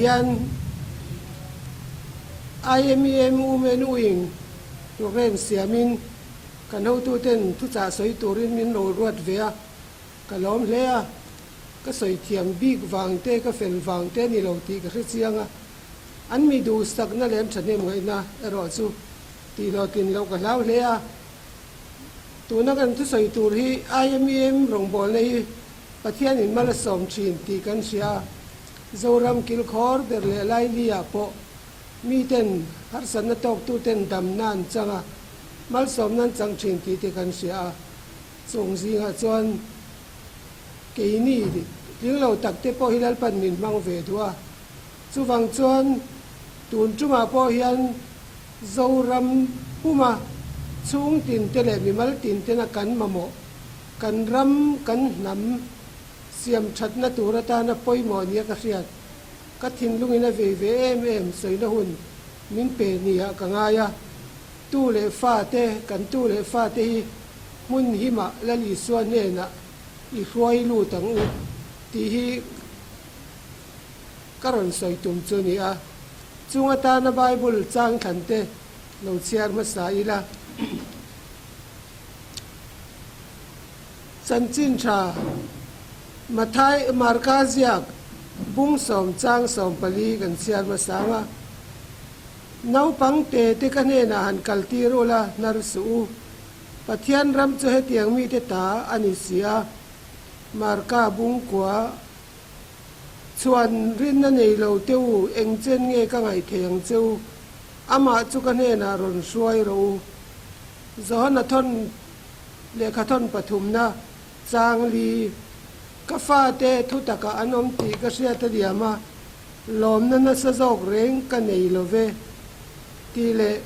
hian IMEM Women Wing programme siamin kan hotuten thuchah sawi turin min lo ruat ve a, ka lawm hle a. Ka sawi thiam bik vang te, ka fel vang te a ni lo tih ka hre chiang a. An mi duhsakna leh an thahnem ngaihna erawh chu tih hlawhtlin loh ka hlau hle a. Tuna kan thusawi tur hi IMEM rawngbawlna hi Pathianin mal a sawm thin tih kan hria a, Zoram kilkhawr ber leh Laili-ah pawh miten harsatna tawktuten damna an chang a, malsawmna an chang thin tih te kan hria a. Chung zingah chuan keini tling lo takte pawh hi Lalpan min hmang ve duh a. Chuvang chuan tun tumah pawh hian Zoram puma chhung tinte leh mimal tintena kan mamawh, kan ram, kan hnam siam thatna tur atana pawimawh nia ka hriat, ka thinlungin a vei ve em em sawina hun min pe niah ka ngai a. Tu leh fate, kan tu leh fate hi hmun himah Lal Isua hnenah i hruai lut ang u tih hi Ka rawn sawi tum chu ni a, chung atana Bible chang thlan te lo chhiar hmasa ila. Chanchin tha Mathai Marka ziak bung sawm chang 14 kan chhiar hmasa ang a. Naupang te te ka hnenah han kal tir ula hnar suh u. Pathian ram chu hetiang mite ta a ni si a. Marka bung kua Chuan rinna nei lo te u, eng chen nge ka ngaih thei ang che u? Amah chu ka hnenah rawn hruai rawh u. Johana thawn lehkha thawn pathumna chang li, Ka fate thu takah an awm tih ka hriat a diam a, lawmna nasa zawk reng ka nei lo ve, tih leh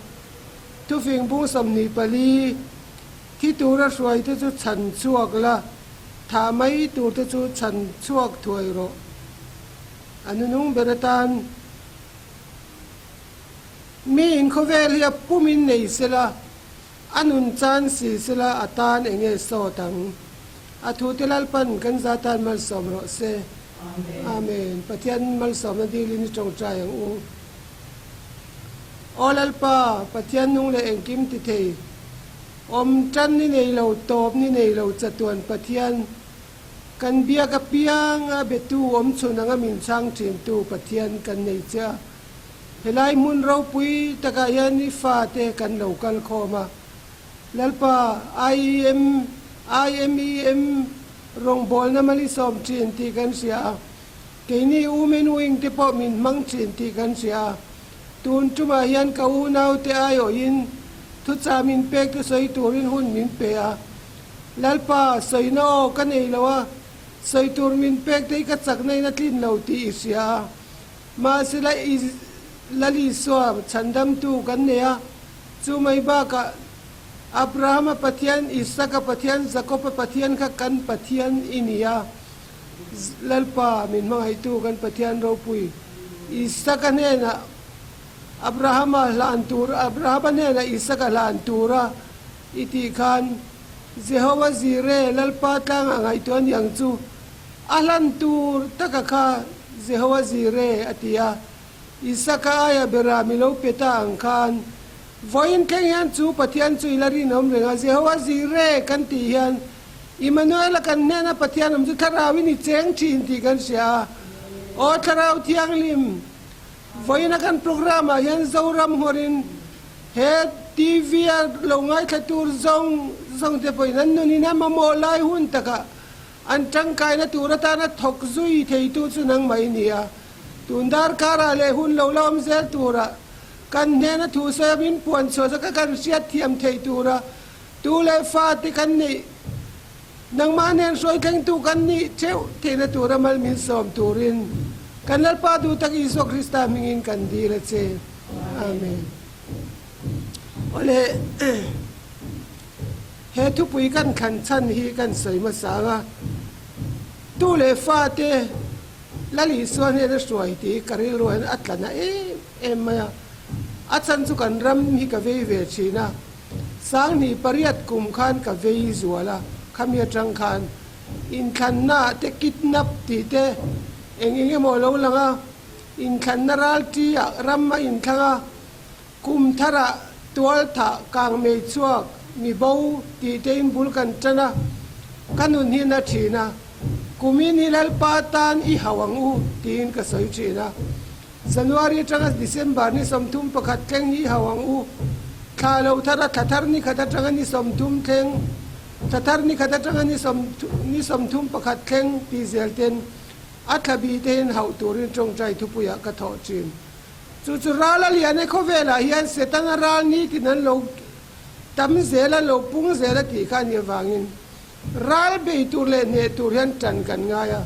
thufing bung 24, Thi tura hruaite chu chhan chhuak la, Thah mai tur te chu chhan chhuak thuai rawh. A nunung ber atan mi in khawvel hi a pumin nei sela, a nun chan si sela a tan eng nge sawt ang? A thute Lalpan kan za tan malsawm rawh se. Amen. Pathian malsawmna dilin i tawngtai ang u. Aw Lalpa, Pathian nung leh engkim ti thei. Awm tan ni nei lo, tawp ni nei lo chatuan Pathian, kan biak apiang a betu awm chhun anga min chhang thintu Pathian kan nei che a. Helai hmun ropui takah hian i fate kan lo kal khawm a. Lalpa, IEM, IMEM, rawngbawlna malisawm thin tih kan hria a. Keini u Menuing te pawh min hmang thin tih kan hria a. Tun tumah hian ka unaute aiawhin thuchah min pek te sawi turin hun min pe a. Lalpa, sawina aw ka nei lo a, sawi tur min pek te hi ka chakna in a tlin lo tih i hria a. Mahsela i Lal Isua chhandamtu kan nei a, chu mai bakah Abrahama Pathian, Isaka Pathian, Jakoba Pathian kha kan Pathian i ni a. Lalpa min hmangaihtu kan Pathian ropui Isaka hnenah Abrahama hlan tur Abrahama hnenah Isaka hlan tura i tih khan Jehova Jireh Lalpa tlangah ngaihtuah ni ang chu a hlan tur taka kha Jehova Jireh a ti a, Isaka aia bera mi lo pe ta ang khan vawiin thleng hian chu Pathian chu i la rinawm reng a, Jehova Jireh kan tih hian Immanuela kan hnena Pathian awm chu Thlarauin i cheng thin tih kan hria a. Aw Thlarau Thianghlim, vawiina kan programme ah hian Zoram hawrin he TV a lo ngaithla tur zawng zawng te pawhin an nunin a mamawh lai hun takah an tangkaina tur atana thawk zui theitu chu nangmah i ni a. Tun darkarah leh hun lo la awm zel turah kan hnena thu sawi a min puan chhuah zawk a kan hriat thiam thei tura Tu leh fate kan nih, nangmah nen hruaithlengtu kan nih theuh theihna tura mal min sawm turin kan Lalpa duh tak Isua Krista hmingin kan dil a che. Amen. Awle, he thupui kan thlan chhan hi kan sawi hmasa ang a, tu leh fate Lal Isua hnena hruai tih hi ka rilru hian a tla na em em mai a, a chhan chu kan ram hi ka vei ve thin a, 2008 kum khan ka vei zual a, khami atang khan inthlanna ah te kidnap tih te eng eng emaw a lo lang a. Inthlanna ralṭi-ah ram a inthlang a, kum tharah tualthah kangmei chhuak mi bo tih tein bul kan ṭan a, ka nun hi na ṭhin a, kumin hi Lalpa tan i hauh ang u tiin ka sawi ṭhin a. January aṭanga December ni 31 thleng hi i hauh ang u, thla lo thara thla thar ni khat aṭanga ni 30 thleng, thla thar ni khat aṭanga ni ni 31 thleng tih zel ten A thla bi te hian hauh turin tawngtai thupuiah ka thawh thin. Chu chu ral a lian e khawvelah hian Setana ral nitin an lo tam zel a, lo pung zel a tih kha a nih avangin ral bei tur leh hneh tur hian tan kan ngai a,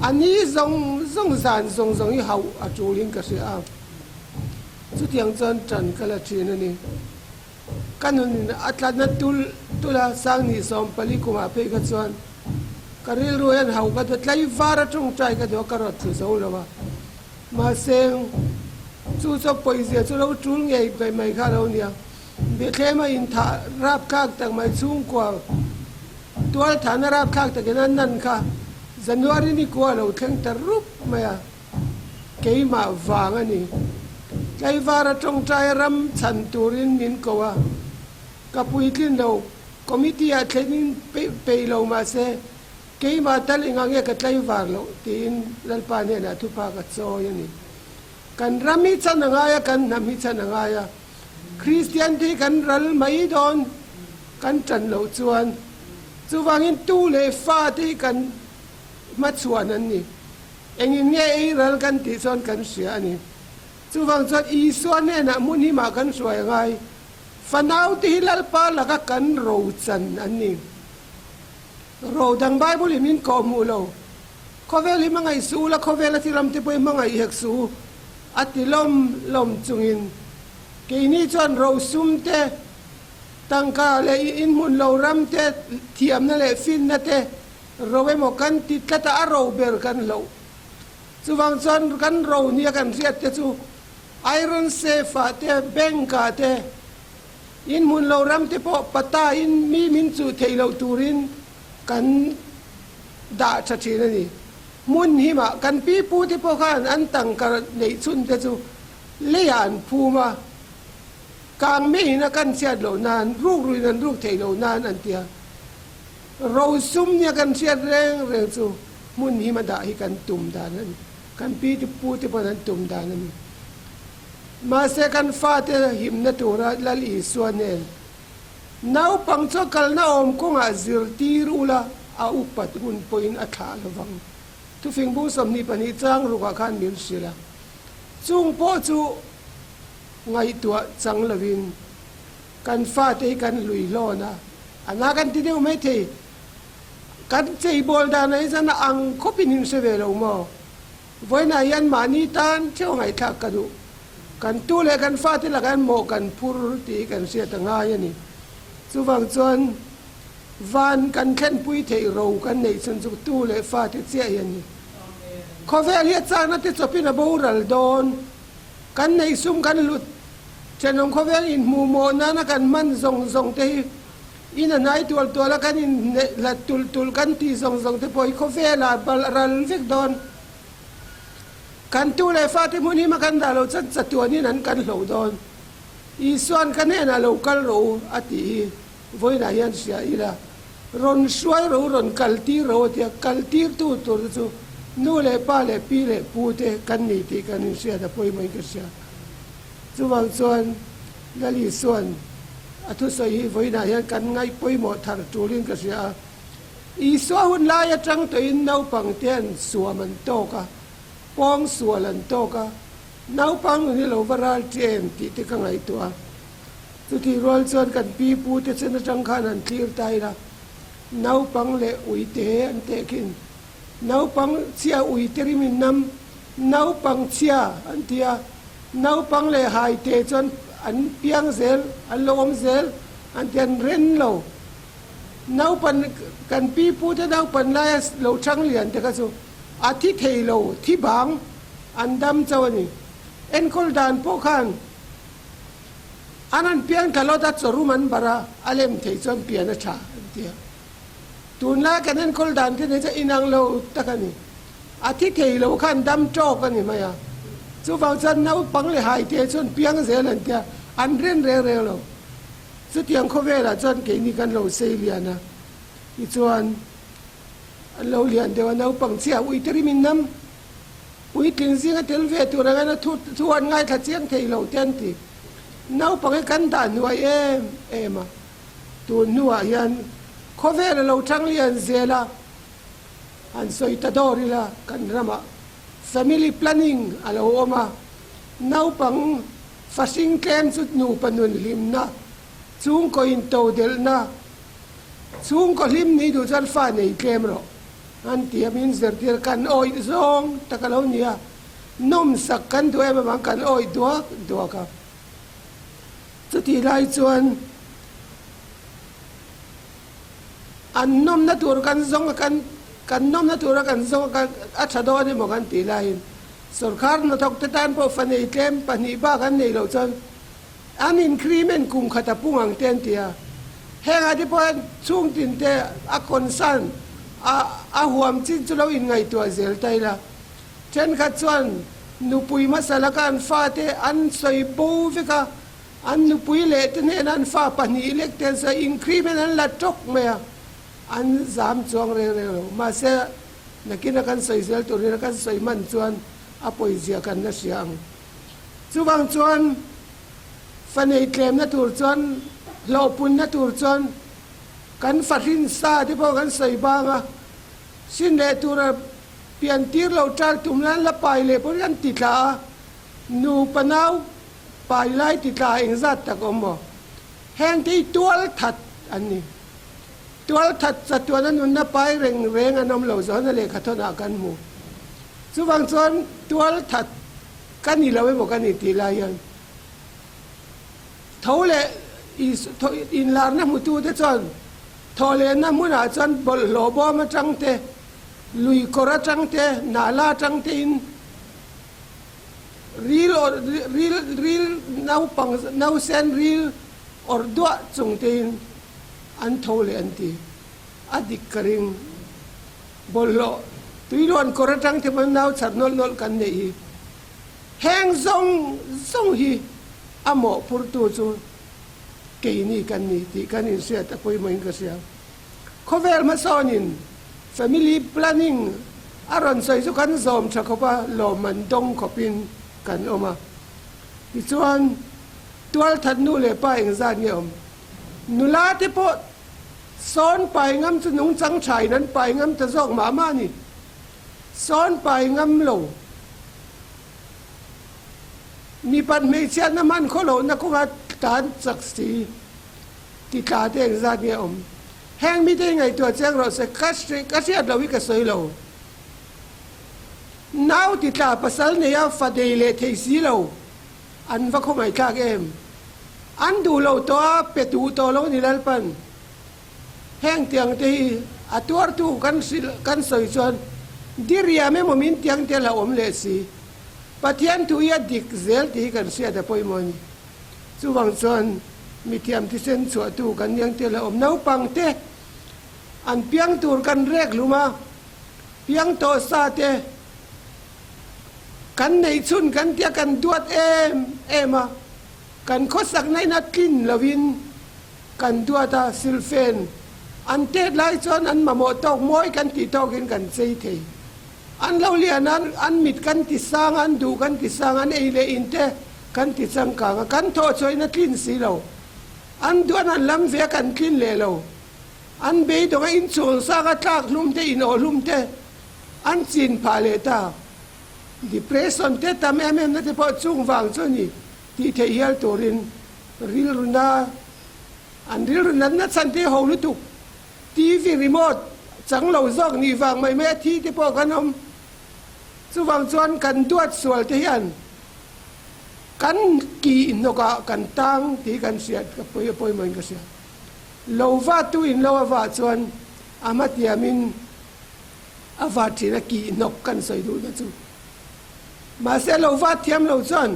a ni zawng zawng zan zawng zawng hi hauh a tulin ka hria a, chutiang chuan tan ka la thin a ni. Ka nunin a tlatna tul tul a, Sangni 14 kumah phei kha chuan ka rilru hian hauh ka duh a, tlaivar a tawngtai ka duh a, ka rawt thlu zo lo a. Mahse, chu chu pawizia chu lo tul ngei mai mai kha a lo nia. Bethlehem a inthah rapthlak tak mai chhungkua tualthahna rapthlak takin a nan kha January ni kua a lo thleng ta rup mai a. Keimah vang a ni. Tlaivara tawngtai ram chhan turin min ko a, ka puitlin lo. Committee ah thlenin peih lo mahse, keimah tal engah nge ka tlaivar loh tiin Lalpa hnenah thupa ka chawi a ni. Kan ram hi chhan a ngai a, kan hnam hi chhan a ngai a. Kristian te hi kan ral mai dawn kan tan loh chuan. Chuvangin tu leh fa te hi kan hmachhuan an ni. Engin nge ei ral kan tih chuan kan hria a ni. Chuvang chuan Isua hnenah hmun himah kan hruai a ngai. Fanau te hi Lalpa laka kan ro chan an ni. Ro dang Bible in min kawh hmuh lo. Khawvel hi hmangaih suh ula, khawvel a thiram te pawh hi hmangaih hek suh u a ti lawm lawm chungin keini chuan ro sum te, tangka leh inhmun lo ram te, thiamna leh finna te, Ro emaw kan ti tlat a, a ro ber kan hloh. Chuvang chuan kan ro nia kan hriat te chu iron safe ah te, bank ah te, in hmun lo ram te pawh pata in mi min chuh theih loh turin kan dah tha thin a ni. Hmun himah kan pi pu te pawh khan an tangka neih chhun te chu leiah an phum a, kang meiin a kan chhiat loh nan, rukruin an ruk theih loh nan an ti a. Rosum nia kan hriat reng reng chu hmun him a dah hi kan tum dan a ni. Kan pi te pu te pawn an tum dan a ni. Mahse kan fate himna tura Lal Isua nen naupang chu a kalna awm kawngah zirtir ula a upat hun pawhin a thlah lovang. Thufing bung 22 chang rukah khan min hrilh a. Chung pawh chu ngaihtuah chang lovin Kan fate hi kan hlui hlawn a, a na kan ti deuh mai thei. Kan cheibawl dan ah hi chuan a ang khawpin in hre ve lo maw? Vawiinah hian mahni tan theuh ngaihthlak ka duh. Kan tu leh kan fate lakah hian mawh kan phur tih hi kan hriat a ngai a ni. Chuvang chuan van kan thlenpui theih ro kan neih chhun chu tu leh fate chiah hi a ni. Khawvel hi a chakna te chawpin a boral dawn. Kan neih sum kan hlut. Thenawm khawvel inhmuh mawh nana kan hman zawng zawng te hi in a hnai tual tual a kan inhne hlat tulh tulh kan tih zawng zawng te pawh hi khawvelah bal a ral vek dawn. Kan tu leh fate hmun hima kan dah lo chuan chatuanin an kan hloh dawn. Isua'n ka hnenah lo kal rawh u a tih hi vawiinah hian hria ila rawn hruai rawh u rawn kal tir rawh u a ti a, kal tirtu tur te chu nu leh pa leh pi leh pu te kan ni tih kan inhriat a pawimawhin ka hria. Chuvang chuan Lal Isua'n a thusawi hi vawiinah hian kan ngaih pawimawh thar tulin ka hria a. Isua hun lai atang tawhin naupangte an suam an tawk a, pawng sual an tawk a, naupang nun hi lo va ral ṭi em tih te ka ngaihtuah a. Chutih rual chuan kan pi pu te chen atang khan han thlir ta ila, naupang leh uite an tehkhin. Naupang chhia uite rimin nam naupang chhia an ti a, naupang leh haite chuan an piang zel, an lo awm zel an ti, an ren lo. Naupan kan pi pute naupan laia lo chang lian te kha chu a thi thei lo, thi bang an dam chauh a ni. Enkawl dan pawh khan an han piang thla lawt a, chawrum an barh a, a lem thei chuan pian a tha an ti a. Tunlai kan enkawl dan te nen chuan inang lo tak a ni. A thi thei lo khan dam tawk a ni mai a. Chuvang chuan naupang leh haite chuan piang zel an tia, an ren reng reng lo. Chutiang khawvelah chuan keini kan lo sei lian a, tichuan an lo lian deuh a, naupang chiah uite rim in nam puitling zinga tel ve tur angin a thu thu an ngaithla chiang thei lo te an ti. Naupang hi kan dah hnuai em em a, tun hnuah hian khawvel a lo thang lian zel a, an sawi ta dawr ila kan ramah family planning a lo awm a, naupang Fahring tlem chu nupa nun hlimna, chhungkaw intodelhna, chhungkaw hlim nih duh chuan fa nei tlem rawh an ti a, min zirtir kan awih zawng tak a lo ni a, nawmsak kan duh em avang kan awih duak duak a. Chutih lai chuan an nawmna tur kan zawng a, kan kan nawmna tura kan zawng a, a tha dawn emaw kan tih laiin Sorkar hnathawk te tan pawh fa nei tlem pahnih bak an neih loh chuan an increment kum khat a pung ang te an ti a. Hengah te pawh hian chhung tin te a concern a a huam chin chu lo inngaihtuah zel ta ila. Thenkhat chuan nupui hmasa laka an fate an sawi bo vek a, an nupui leh te hnenah an fa pahnih lek te an sawi increment an la tawk mai a, an zam chuang reng reng lo. Mahse. Nakina kan sawi zel tur hian kan sawi hman chuan a pawizia kan la hria ang. Chuvang chuan fa nei tlemna tur chuan hlawhpunna tur chuan kan fa hrin sa te pawh kan sawi bang a, hrin leh tura pian tir lo ṭal tum nan la pai leh pawhin kan ti tla a, nupa nau pai lai ti tla engzat tak awm maw? Hengte hi tual that an ni. Tualthat chatuana nunna pai reng reng an awm lo zawn a lehkhathawnah kan hmu. Chuvang chuan tualthat ka ni lo emaw ka ni tih lai hian tho leh inlarna hmutute chuan thawhlehna hmunah chuan bawlhhlawh bawm atang te, lui kawr atang te, nala atang tein ril ril ril naupang nausen ril awrh duah chung tein An tho leh an ti. A dik ka ring. Bawlhhlawh tuiluan kawr atang te pawn nau chhar nawlh nawlh kan neih hi. Heng zawng zawng hi a mawhphurtu chu keini kan ni tih kan inhriat a pawimawhin ka hria. Khawvel hmasawnin family planning a rawn sawi chu kan zawm tha khawp a, lawmman dawng khawpin kan awm a. Tichuan tualthat nu leh pa engzat nge awm? Nula te pawh sawn pai ngam chu nungchang thain an pai ngam ta zawk mah mah a ni. Sawn pai ngam lo. Mipat hmeichhiatna hman khaw lohna kawnga tan chak si ti tla te engzat nge awm. Heng mite hi ngaihtuah chiang rawh se, ka ka hriat loh hi ka sawi lo. Nau ti tla pasal neia fa dei leh thei si lo an va khawngaihthlak em? An duh lo tawh a, pe duh tawh lo ni Lalpan. Heng tiang te hi a tuartu kan hrilh kan sawi chuan diriam emaw min tiang te la awm leh si. Pathian thu hi a dik zel tih hi kan hriat a pawimawh a ni. Chuvang chuan mithiam thisen chhuahtu kan niang te la awm naupang te an piang tur kan rek hlum a, piang tawh sa te Kan neih chhun kan tia kan duat em em a, kan khawsakna in a tlin loin kan duat a, silfen an tet lai chuan an mamawh tawk mawi kan tih tawkin kan chei thei. An lo lian a, an mit kan ti sang a, an duh kan ti sang a, an ei leh in te kan ti changkang a, kan thawh chhuah in a tlin si lo. An duan an lam ve a kan tlin leh lo. An beidawng a inchhung sang a tlak hlum te inawh hlum te An chin phah leh ta. Depression te tam em em na te pawh chung vang chu a ni tih theih hial turin rilru na an rilru natna chhan te ho lutuk. TV remote chang lo zawk nih vang mai mai a thi te pawh kan awm. Chuvang chuan kan duat sual te hian kan kih hnawkah kan tang tih kan hriat ka pawi a pawimawhin ka hria. Lo va tu in lo a vah chuan a hmatiamin A vat thin a kih hnawk kan sawi duh na chu. Mahse lo vat thiam lo chuan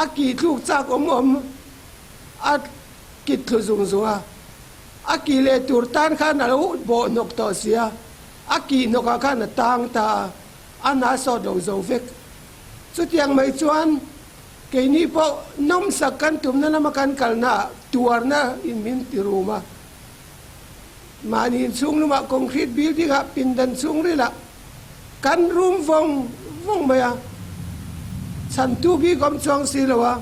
a kih thluk chak awm awm a kit thlu zung zung a, a kih leh tur tan khan a lo bawh hnawk tawh si a, a kih hnawkah khan a tang ta a, a hna sawt lo zo vek. Chutiang mai chuan keini pawh nawmsak kan tumna lama kan kalnaah tuarna in min ti rum a. Mahni inchhung lumah concrete building ah pindan chhungrilah kan rum vawng vawng mai a, chhantu bik awm chuang si lo a,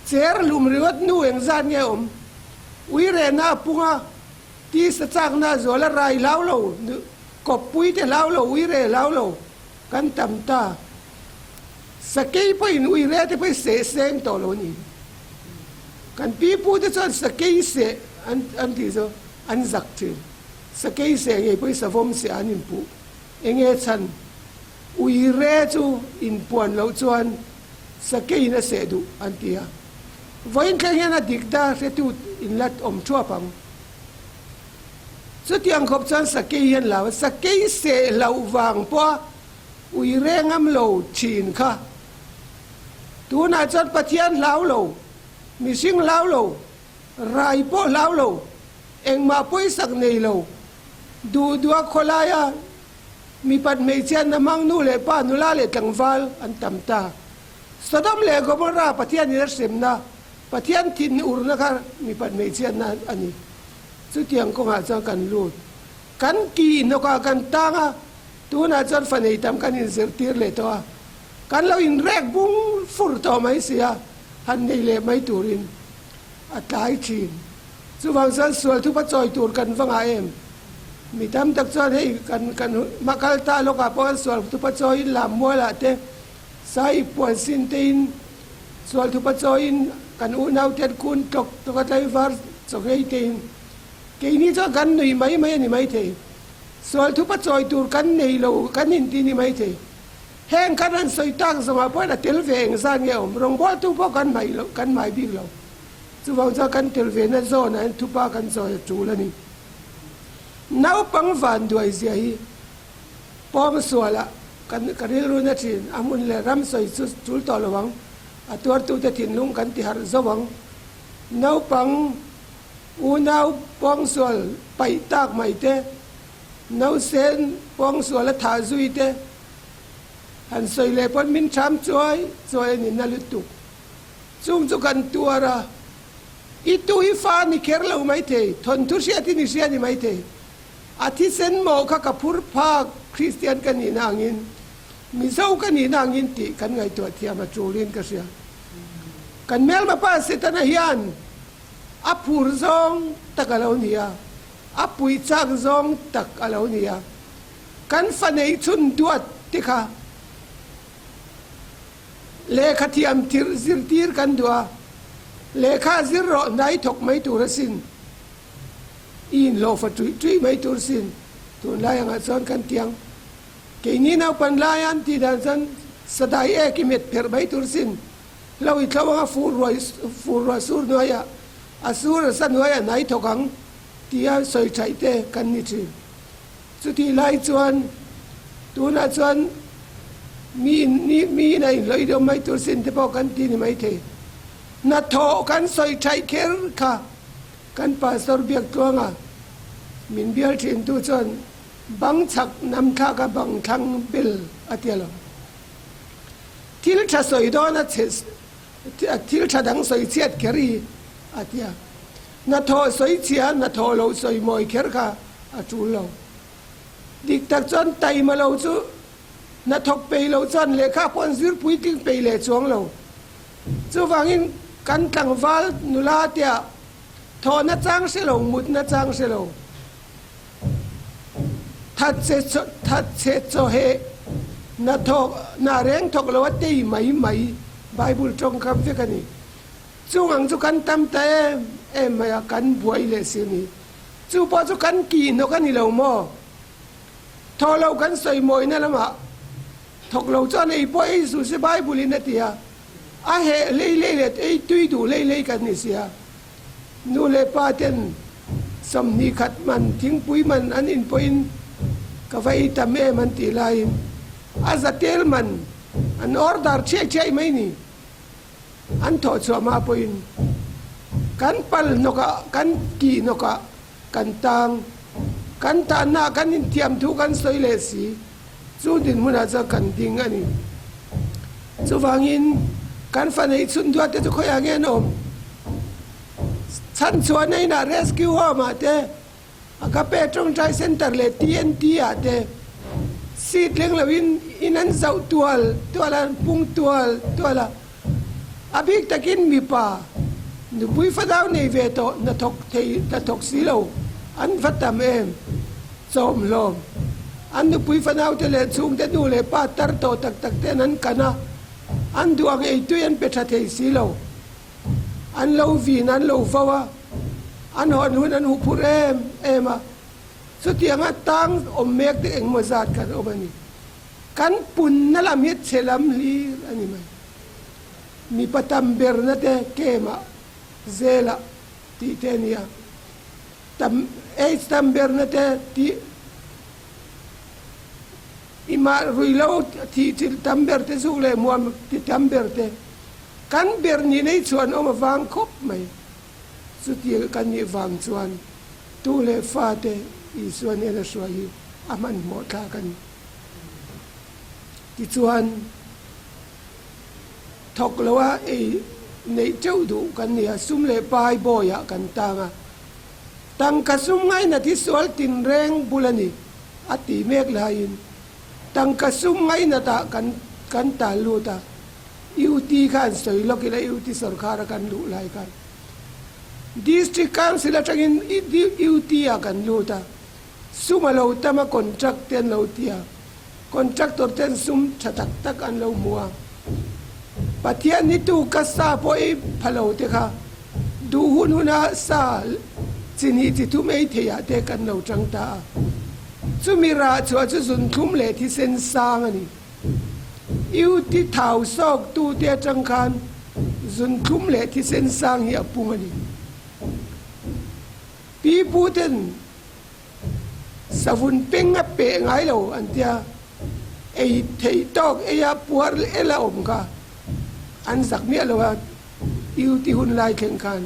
chair lum ringawt nu engzat nge awm? Ui rehna a pung a, tisa chakna a zual a, rai hlau lo, kawppui te hlau lo, ui reh hlau lo kan tam ta. Sakei pawhin ui reh te pawhin seh seng tawh lo a ni. Kan pi pu te chuan sakei seh an an tih chu an zak thin. Sakei seh ngei pawhin savawm seh an inpuh. Enge chhan? Ui re chu inpuan loh chuan sakeiin a seh duh an ti a. Vawiin thleng hian a dik da hretu inla awm thuap ang. Chutiang khawp chuan sakei hian lau a, sakei seh loh vang pawha ui re ngam lo thin kha Tunah chuan Pathian hlau lo, mihring hlau lo, rai pawh hlau lo, engmah pawisak nei lo, duh duha khawlaia mipat hmeichhiatna hmang nu leh pa, nula leh tlangval an tam ta. Sodom leh Gomorrah Pathianin a hremna, Pathian thin urna kha mipat hmeichhiatna a ni. Chutiang kawngah chuan kan lut. Kan ki hnawkah kan tang a, tunah chuan fa nei tam kan inzirtir leh tawh a. Kan lo inrek bung fur tawh mai si a, han nei leh mai turin a tlai thin. Chuvang chuan sual thupa chawi tur kan va ngah em? Mi tam tak chuan hei kan kan hma kal ta lawkah pawh an sual thupa chawiin lam mualah te sai puan sin tein sual thupa chawiin kan unau ten kun tlawk tlawk a tlaivar chaw ngei tein keini chuan kan nui mai mai a ni maithei. Sual thupa chawi tur kan nei lo kan inti ni maithei. Heng kan han sawi tak zawngah pawhin a tel ve engzat nge awm? Rawngbawltu pawh kan hmaih loh, kan hmai bik lo. Chuvang chuan kan tel ve na zawnah hian thupa kan chawi a tul a ni. Naupang vanduai zia hi pawng sualah kan ka rilru na thin, a hmun leh ram sawi chu tul tawh lo ang, a tuartute thinlung kan ti harh zo ang. Naupang unau pawng sual paih tak mai te, nausen pawng sual a thah zui te, Han sawi leh pawn min ṭham chuai chuai a ni na lutuk. Chung chu kan tuar a, i tu hi fa a ni kher lo maithei, thawnthu hriat in i hria a ni maithei. A thisen mawh kha ka phur phak Kristian ka nihna angin, Mizo ka nihna angin tih kan ngaihtuah thiam a ṭulin ka hria. Kan hmelma pa Setana hian a phur zawng tak a lo ni a, a pui chak zawng tak a lo ni a. Kan fa neih chhun duat te kha lehkha thiam thir zirtir kan duh a, lehkha zir rawh hnai thawk mai tur asin, i inhlawhfa tuih tuih mai tur sin, tunlai angah chuan kan tiang. Keini naupan laia an tih dan chuan sadai ek i met pherh mai tur sin, hlo i thlo anga fur ruai fur ruah sur hnuaiah a sur a sa hnuaiah hnai thawk ang tia sawi thaih te kan ni thin. Chutih lai chuan tunah chuan mi in ni mi in a inhlawih deuh mai tur sin te pawh kan ti ni maithei. Hnathawh kan sawi thaih kher kha kan Pastor Biaktluanga min bial thin tu chuan bang chhak nam thlak a bang thlang bel a ti alawm. Thil tha sawi dawn a chhe thil tha dang sawi chhiat kher hi a ti a. Hnathawh sawi chhia hnathawh loh sawi mawi kher kha a tul lo. Dik tak chuan taima lo chu hnathawk peih loh chuan lehkha pawh an zir puitling peih leh chuang lo. Chuvangin kan tlangval nula tia thawhna chang hre lo, mutna chang hre lo, thatchhe thatchhe chawheh hnathawk hna reng thawk lo a tei mai mai Bible tawngkam vek a ni. Chung ang chu kan tam ta em em mai a, kan buai leh si a ni. Chu pawh chu kan kih hnawk a ni lo maw? Thawh lo kan sawi mawina lamah thawk lo chuan ei pawh ei suh se Bible in a ti a, a heh hlei hlei leh ei tui duh hlei hlei kan ni si a. Nu leh pa ten 20 khat man thingpui man an in pawhin ka va ei tam em an tih laiin a zatel man an order ṭhiai ṭhiai mai ni. An thawh chhuah hma pawhin kan pal hnawkah, kan kih hnawkah kan tang. Kan tannaah kan inthiam thu kan sawi leh si. Chu dinhmunah chuan kan ding a ni. Chuvangin, kan fa neih chhun duat te chu khawiah nge an awm? Chhanchhuahna inah Rescue Home ah te, Agape Tawngtai Centre leh TNT ah te seat leng loin in an zauh tual tual a, an pung tual tual a. A bik takin mipa nupui fadau nei ve tawh hnathawk thei hnathawk si lo an va tam em? Chawm hlawm. An nupui fanaute leh chhungte nu leh pa tar tawh tak tak ten an kan a, an duh ang eitui an pe tha thei si lo. An lo vin an lo vo a, an hawn hun an huphurh em em a. Chutianga tang awm mek te engmaw zat kan awm a ni. Kan punna lam hi chhe lam hlir a ni mai. Mipa tam berna te kemah zelah tih te a ni a. Tam aids tam berna te tih i mah ruihlo thih chilh tam ber te zuk leh muam ti tam ber te kan ber nih nei chuan awm avang khawp mai. Chuti kan nih vang chuan tu leh fa te Isua hnena hruai hi a hmanhmawh thlak a ni. Tichuan thawk loa ei neih teuh duh kan ni a, sum leh pai bawiah kan tang a. Tangka sum ngainat hi sual tinreng bul a ni a ti mek laiin tangka sum ngainatah kan kan tal lut a, UT khan sawi lawk ila UT sawrkhara kan luh lai khan District Council atangin UT ah kan lut a, sum a lo tam a contract te an lo ti a, contractor ten sum tha tak tak an lo hmu a, Pathian hi tu ka sa pawh ei pha lo te kha duh hun huna sa chi hnih chi thum ei theih ah te kan lo tang ta a, chumi rah chhuah chu zunthlum leh thisen sang a ni. Iuti thau sawk tu te atang khan zunthlum leh thisen sang hi a pung a ni. Pi pu ten Savun peng a peh ngai lo an tia, ei theih tawk ei a puar el a awm kha an zak miah lo a, duty hun lai thleng khan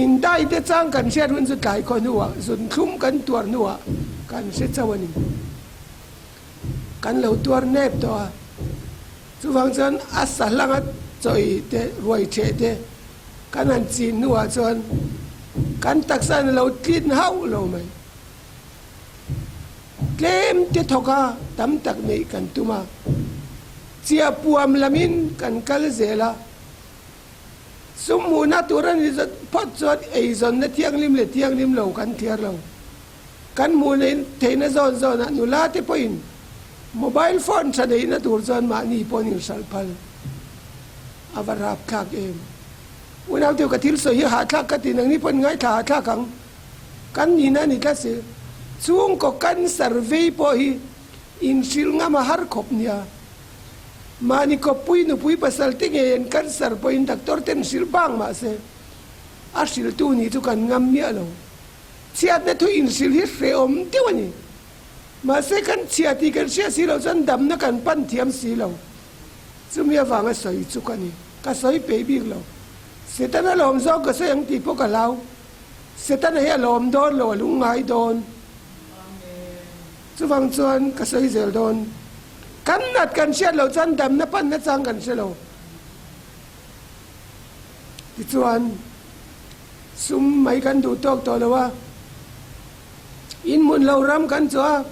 indai te chang kan hriat hun chu tlai khaw hnuah zunthlum kan tuar hnuah kan hre chauh a ni. Kan lo tuar nep tawh a, chuvang chuan a sa hlanga chawi te ruai theh te Kan han chin hnuah chuan kan taksa in a lo tlin hauh lo mai. Tlem te thawk a tam tak neih kan tum a, chiah puam lamin kan kal zel a. Sum hmuhna tur a ni phawt chuan eizawnna thianghlim leh thianghlim lo kan thliar lo. Kan hmuh theihna zawn zawnah nula te pawhin mobile phone tha neihna tur chuan mahni pawhin inhralh phal. A va rap thlak em. Unau deuh ka thil sawi hi hahthlak ka ti nangni pawhin ngaithla hahthlak ang. Kan nihna a ni tlat si. Chhungkaw cancer vei pawh hi inhrilh ngam a har khawp nia. Mahni kawppui nupui pasal te ngei an cancer pawhin doctor ten hrilh bang mah se a hrilhtu nih chu kan ngam miah lo. Chhiatna thu inhrilh hi hrehawm deuh a ni. Mahse kan chhia tih kan hriat si loh chuan damna kan pan thiam si lo. Chumi avanga sawi chu ka ni. Ka sawi peih bik lo. Setana lawm zawk ka sawi ang tih pawh ka hlau. Setana hi a lawm dawn lo, a lungngai dawn. Chuvang chuan ka sawi zel dawn. Kan nat kan hriat loh chuan damna panna chang kan hre lo. Tichuan sum mai kan duh tawk tawh lo a, in hmun lo ram kan chu a,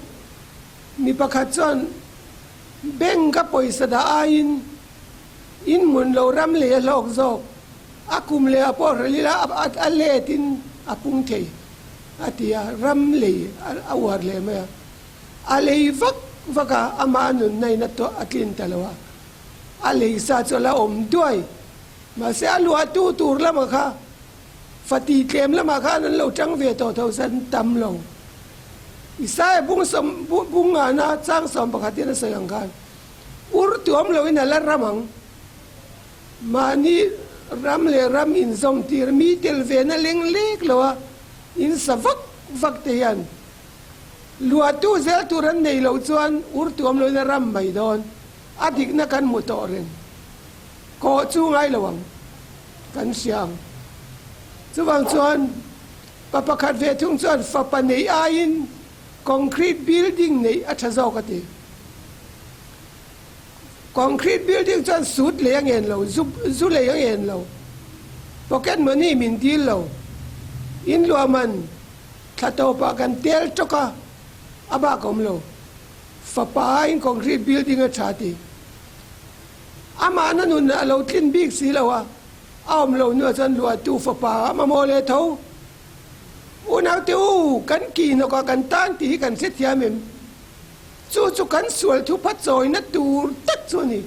mi pakhat chuan Bank a pawisa dah aiin in hmun lo ram lei a hlawk zawk, a kum leh a pawh hrelh ila a let in a pung thei a ti a, ram lei a uar leh mai a, a lei vak vak a, amah nunna in a tlin ta lo a, a lei sa chu a la awm duai, mahse a luahtu tur lamah kha fati tlem lamah khan an lo tang ve tawh tho san tam lo. Isaiah bung sawm bung ngana chang 11 in a sawi ang khan ur tuam loin a la ram ang. Mahni ram leh ram inzawm tir mi tel ve na leng lek lo a in sa vak vak te hian luahtu zel tur an nei loh chuan ur tuam loin a ram mai dawn. A dikna kan hmu tawh reng. Kawh chu ngai lo ang kan hria ang. Chuvang chuan Pa pakhat ve thung chuan fapa neih aiin concrete building neih a tha zawk a ti. Concrete building chuan sut lei a ngen lo, zu zu lei a ngen lo, pocket money min dil lo. In luah man thla tawpah kan tel tawk a, a bak awm lo. Fapa in concrete building a tha ti. Amahna nun a lo tlin bik si lo a, a awm lo hnuah chuan luahtu fapa a mamawh leh tho. Unaute u, kan kih hnawkah kan tan tih hi kan hrethiam em? Chu chu kan sual thupha chawina tur tak chu a ni.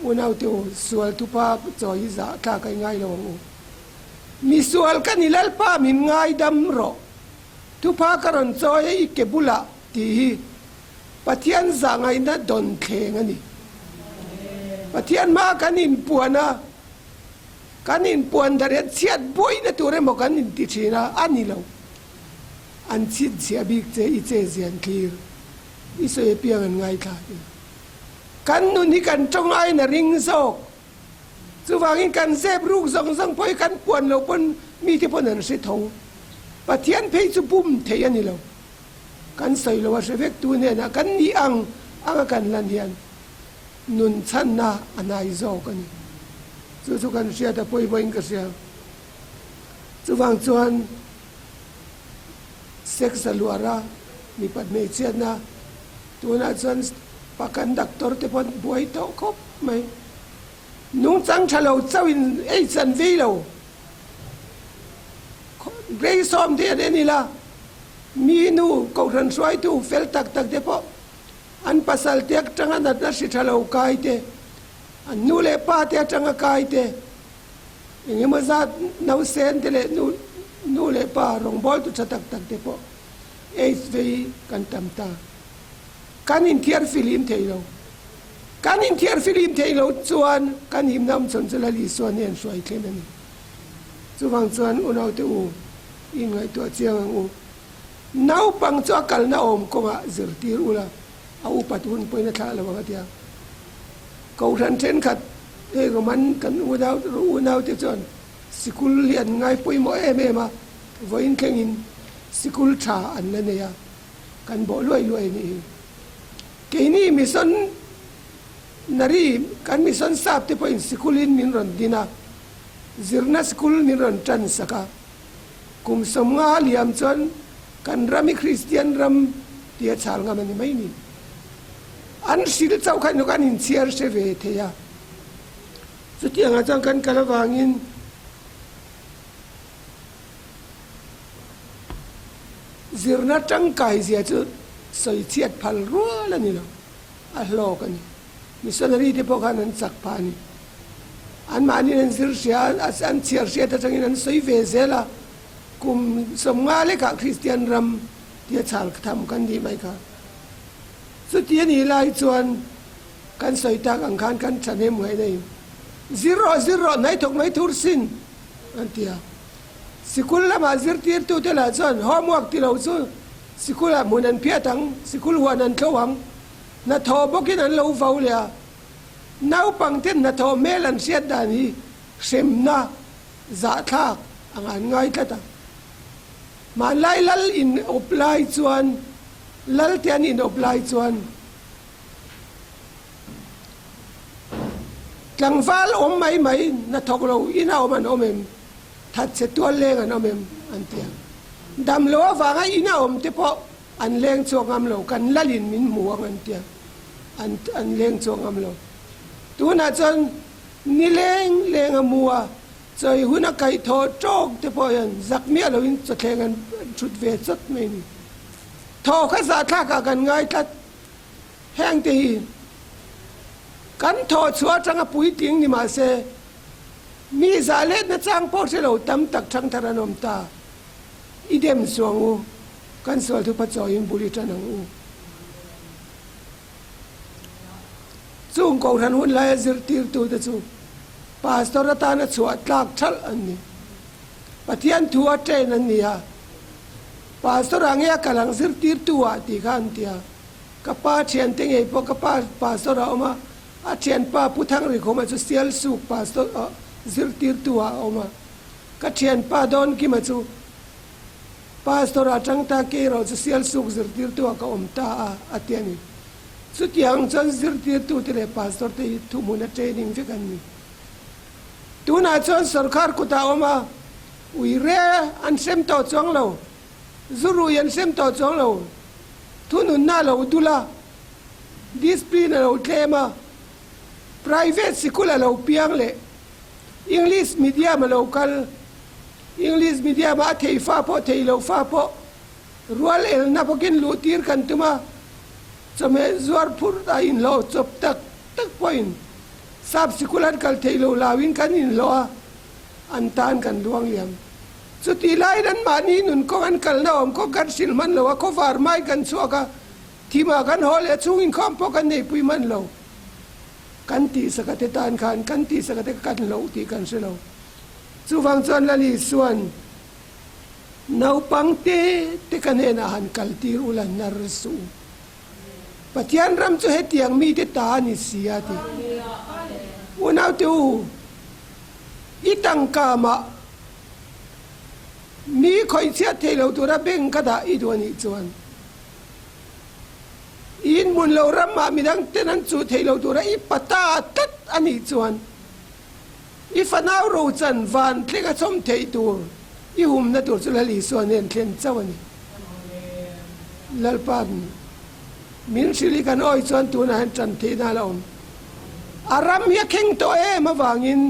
Unaute u, sual thupha chawi hi zah thlak a i ngai lo ang u. Misual ka ni Lalpa min ngaidam rawh. Thupha ka rawn chawi a i ke bulah tih hi Pathian zah ngaihna dawn thleng a ni. Pathian hmaa kan inpuan a, kan inpuan dar hian chhiat buaina tur emaw kan inti thin a, a ni lo. An chhinchhiah bik che i che zian thlir i sawi apiang an ngaithla ti. Kan nun hi kan tawng aiin a ring zawk. Chuvangin kan zep ruk zawng zawng pawh hi kan puan lo pawn mite pawn an hre tho. Pathian phei chu bum theih a ni lo. Kan sawi lo a hre vek tu hnenah kan nih ang anga kan lan hian nun chhanna a hnai zawk a ni. Chu chu kan hriat a pawimawhin ka hria. Chuvang chuan sex a luar a, mipat hmeichhiatna tunah chuan pakan doctor te pawh an buai tawh khawp mai. Nungchang tha lo chauhin AIDS an vei lo. Grace Home te an en ila, mi nu kohhran hruaitu fel tak tak te pawh an pasal te atanga natna hri tha lo kai te, an nu leh pa te atanga kai te, Eng emaw zat nausen te leh nu nu leh pa rawngbawltu tha tak tak te pawh AIDS vei kan tam ta. Kan inthiar filim thei lo. Kan inthiar filim thei lo chuan kan himna awmchhawn chu Lal Isua hnen hruai thlen a ni. Chuvang chuan unaute u, inngaihtuah chiang ang u. Naupang chu a kalna awm kawngah zirtir ula, a upat hun pawhin a thlah lo ang a ti a. Kohhran thenkhat hei Roman kan unau unaute chuan sikul hi an ngai pawimawh em em a, vawiin thlengin sikul tha an la nei a, kan bawh luai luai a nih hi. Keini mission nari kan mission sap te pawhin sikulin min rawn din a, zirna sikul min rawn tan sak a, kum 50 liam chuan kan ram hi Kristian ram tia chhal ngam a ni mai ni. An hril chauh kha inuk an inchhiar hre ve thei a. Chutiangah chuan kan kal avangin zirna tangkai zia chu sawi chhiat phal rual a ni lo, a hlawk a ni. Missionary te pawh khan an chak phah a ni. Anmahniin an zir hria a, an chhiar hriat atangin an sawi ve zel a, kum 50 lekah Kristian ram tia chhal tham kan nih mai kha. Chuti a nih lai chuan kan sawi tak ang khan kan thahnem ngaih na in zir rawh zir rawh hnai thawk mai thur sin an ti a. Sikul lamah zirtirtute lah chuan homework ti lo chu sikulah hmun an phiat ang, sikul huan an thlo ang, hnathawh bawkin an lo vo leh a. Naupangten hnathawh hmel an hriat dan hi hremna zahthlak ang an ngai tlat a. Hmanlai lal in awp lai chuan Lal te an inawp lai chuan tlangval awm mai mai hnathawk lo ina awm an awm em? Thatchhe tual leng an awm em? an ti a. Dam lo avanga ina awm te pawh an leng chhuak ngam lo, kan lalin min hmu ang an ti a, an an leng chhuak ngam lo. Tunah chuan nileng leng a mu a, chawi huna kaih thaw tawk te pawh hian zak miah loin chawthleng an thut ve chawt mai a ni. Thaw kha zahthlak ah kan ngai tlat. Heng te hi kan thaw chhuah atanga puitling ni mah se mi zah letna chang pawh hre lo tam tak thangthar an awm ta. I dem suang u, kan sual thu phachawiin bul i tan ang u. Chung kohhran hun laia zirtirtute chu pastor atana chhuah tlak thalh an ni. Pathian thu a train an ni a. Pastor ah nge a kal ang zirtirtu ah tih kha an ti a, ka pa thiante ngei pawh ka pa pastor ah a awm a, a thianpa Pu Thangrikhawma chu Sialsuk pastor ah zirtirtu ah a awm a, ka thianpa Dawnkima chu pastor ah tang ta kei erawh chu Sialsuk zirtirtu ah ka awm ta a a ti a ni. Chutiang chuan zirtirtute leh pastor te hi thuhmuna training vek an ni. Tunah chuan sorkar kutah a awm a, ui re an hrem tawh chuang lo, zu rui an hrem tawh chuang lo, thununna a lo dul a, discipline a lo tlem a, private sikul a lo piang leh English medium a lo kal, English medium ah a thei fa pawh thei lo fa pawh rual elna bawkin luh tir kan tum a, chawhmeh zuar phur a inhlawh chawp tak tak pawhin sap sikul an kal theih lo lauin kan inhlawh a, an tan kan luang liam. Chutih laiin anmahni nun kawng an kalna awm kawng kan hrilh hman lo a, khawvar mai kan chhuak a, thimah kan haw leh a chhung inkhawm pawh kan neipui hman lo. Kan tihsaka te tan khan kan tihsaka te kan loh tih kan hre lo. Chuvang chuan Lal Isua'n naupang te te ka hnenah han kal tir ula hnar suh u. Pathian ram chu hetiang mite ta a ni si a ti. Unaute u, i tangka mah mi khawih chhiat thei lo tura bank ka dah i duh a nih chuan, I inhmun lo ramah midang ten an chuh theih lo tura i pata tlat a nih chuan i fanau rochan van thleng a chawm theih tur i humna tur chu Lal Isua nen thlen chauh a ni. Lalpa min hrilh i kan awi chuan tunah hian tan theihna a la awm. A ram hi a kheng tawh em avangin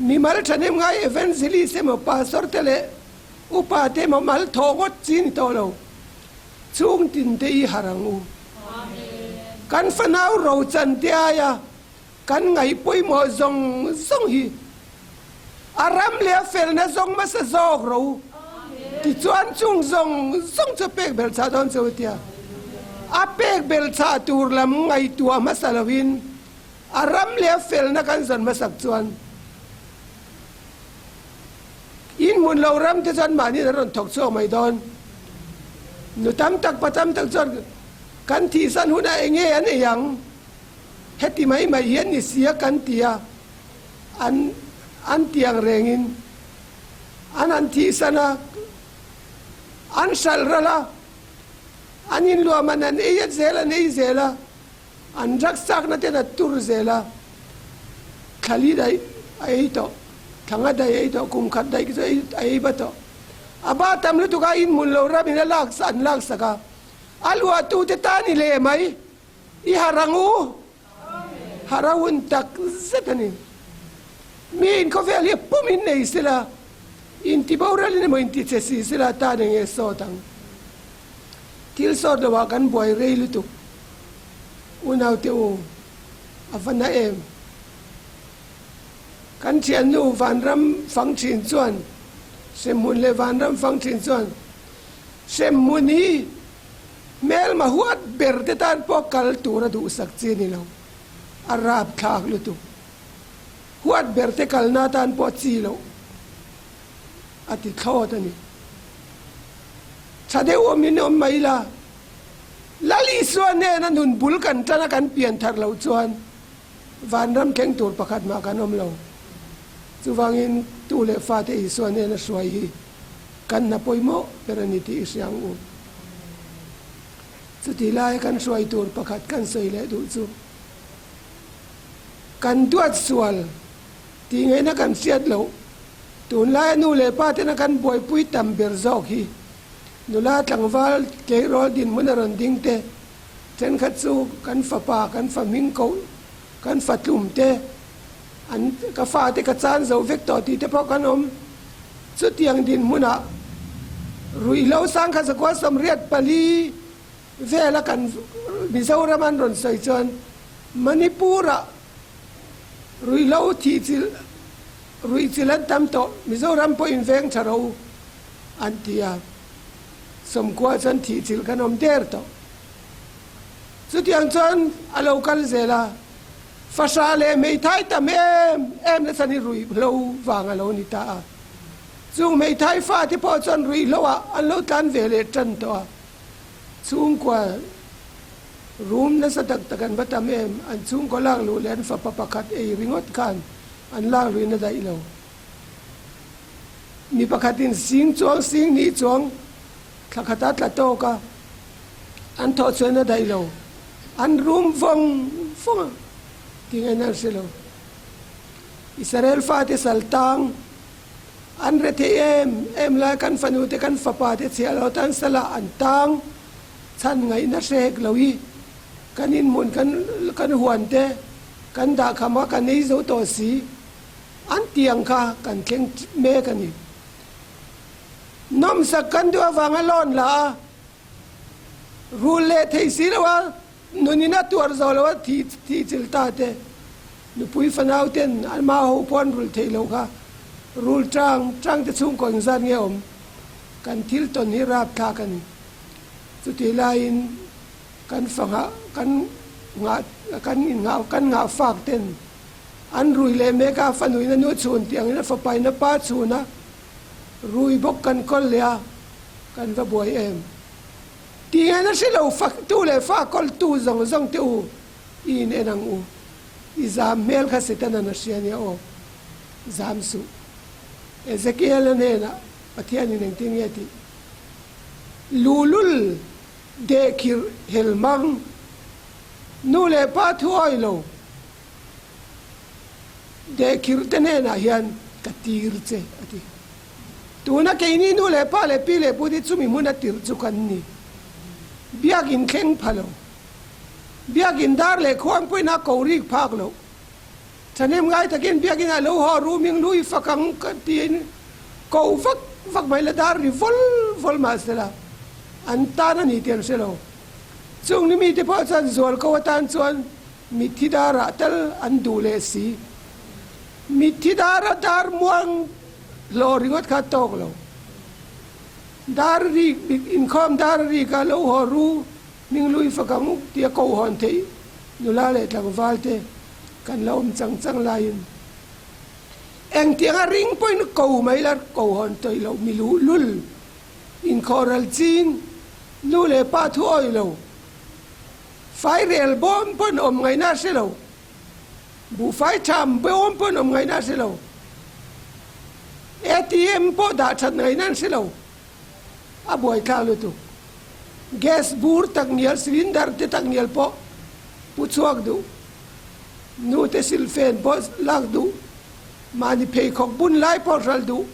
mimal thahnem ngai evangelist emaw pastor te leh upa te emaw mal thawh ngawt chi ni tawh lo. Chung tin te i har ang u. Kan fanau rochan te aia kan ngaih pawimawh zawng zawng hi a ram leh a felna zawng hmasa zawk ro u. Tichuan chung zawng zawng chu a pek belh chah dawn che u tia a pek belh chah tur lam ngaihtuah hmasa loin a ram leh a felna kan zawn hmasak chuan In hmun lo ram te chuan mahni an rawn thawk chhuak mai dawn. Nu tam tak pa tam tak chuan kan thihsan hunah eng nge an ei ang? Heti mai mai hi an ni si a kan ti a, an an ti ang rengin an han thihsan a, an hralh ral a, an inluam an an ei a zel an ei zel a. An rak chakna ten a tur zel a, thla li daih a ei tawh, thla nga daih a ei tawh, kum khat daih chu a ei va tawh. A ba tam lutuk a, inhmun lo ramin a lak an lak sak a, a luahtu te tan i leh mai, i harh ang u, harh a hun tak zet a ni. Mi in khawvel hi a pum in nei sela, inti boralin emaw inti che si sela tan eng nge sawt ang. Thil sawt lo ah kan buai rei lutuk. Unaute u, a va na em? Kan thiannu Vanram fang thin chuan, Hremhmun leh Vanram fang thin chuan, Hremhmun hi hmelma huat ber te tan pawh kal tur a duhsak chi a ni lo, a rapthlak lutuk. Huat ber te kalna tan pawh chi loh a ti thlawt a ni. Tha deuh awmin awm mai la. Lal Isua nena nun bul kan tan a kan pian thar loh chuan vanram thleng tur pakhat mah kan awm lo. Chuvangin tu leh fate Isua nena hruai hi kan hna pawimawh ber a ni tih i hria ang u. Chutih laia kan hruai tur pakhat kan sawi leh duh chu kan duat sual tih ngaihna kan hriat loh tunlaia nu leh pa tena kan buaipui tam ber zawk hi Nula tlangval tleirawl dinhmun a rawn ding te, thenkhat chu kan fapa, kan fa hming koh, kan fa tlum te, an ka fate ka chan zo vek tawh tih te pawh kan awm. Chutiang dinhmunah ruihhlo sangkhat zakua 84 vela kan Mizoram an rawn sawi chuan Manipur-ah ruihhlo thihchilh ruihchilh an tam tawh, Mizoram pawh inveng tha ro. An ti a, 90 chuan thihchilh kan awm der tawh. Chutiang chuan a lo kal zel a, fahrah leh hmeithai tam em em na chhan hi ruihhlo vang a lo ni ta a. Chung hmeithai fate pawh chuan ruihhlo ah an lo tlan ve leh tan tawh a, chhungkua rum nasa tak tak an va tam em, an chhungkaw lak luh leh an fapa pakhat ei ringawt khan an lak luihna daih lo. Mi pakhatin sing chuang sing nih chuang thla khata tla tawk a, an thawh chuan a daih lo. An rum vawng vawng a, tinge nan hre lo. Israel fate sal tang an re thei em em lai kan fanu te kan fapa te chhiah lo tan salah an tang chhan ngaihna hre hek lo i kan inhmun kan kan huan te kan dah kham a kan ei zo tawh si an tiang kha kan thleng mek a ni. Nawmsak kan duh avanga loan la a rul leh thei si lo a Nunin a tuar zo lo a thi thi chil ta te, nupui fanau ten an ma ho pawh an rul theih loh kha, rul tang tang te chhungkaw engzat nge awm? Kan thil tawn hi rapthlak a ni. Chutih laiin kan fangah kan nghah kan innghah kan nghah fak ten an rui leh mek a, fanuin a nu chhun tih angin a fapain a pa chhun a rui bawk kan kawl leh a, kan va buai em? Tihian a hre lo faktu leh fa kawltu zawng zawng te u i in en ang u. I zam hmel kha Setanan a hria nia aw. Zam suh. Ezekiel-a hnenah Pathianin engtin nge tih? Luhlul dehkhirh helmang nu leh pa thuawi lo dehkhirh te hnenah hian ka tir che a ti. Tuna keini nu leh pa leh pi leh pu te chumi hmun a tirh chu kan ni. Biakin thleng pha lo. Biakin dar leh khuangpuiin a ko rik phak loh. Thahnem ngai takin biakin ah lo haw rooming lui fak ang ka tiin ko vak vak mai la dar ri vawl vawl mah sela an tan a ni tih an hre lo. Chung ni mite pawh chuan zual ko atan chuan mitthi darah tal an duh leh si. Mitthi dara dar muang Hlawh ringawt kha tawk lo. Dar rik inkhawm dar rik a lo haw ru hminglui fak ang uk tia ko hawn theih nula leh tlangval te kan la awm chang chang laiin engtianga ring pawhin ko mai la ko hawn tawih loh mi luhlul inkhawhral ching nu leh pa thu awih lo fairel bawm pawn awm ngaihna a hre lo. Buhfai tham bawm pawh an awm ngaihna a hre lo. ATM pawh dah that ngaihna an hre lo. A buaithlak lutuk. Gas bur tak ngial, cylinder te tak ngial pawh pu chhuak duh. Nu te silfen pawh lak duh. Mahni pheikhawk bun lai pawh hral duh.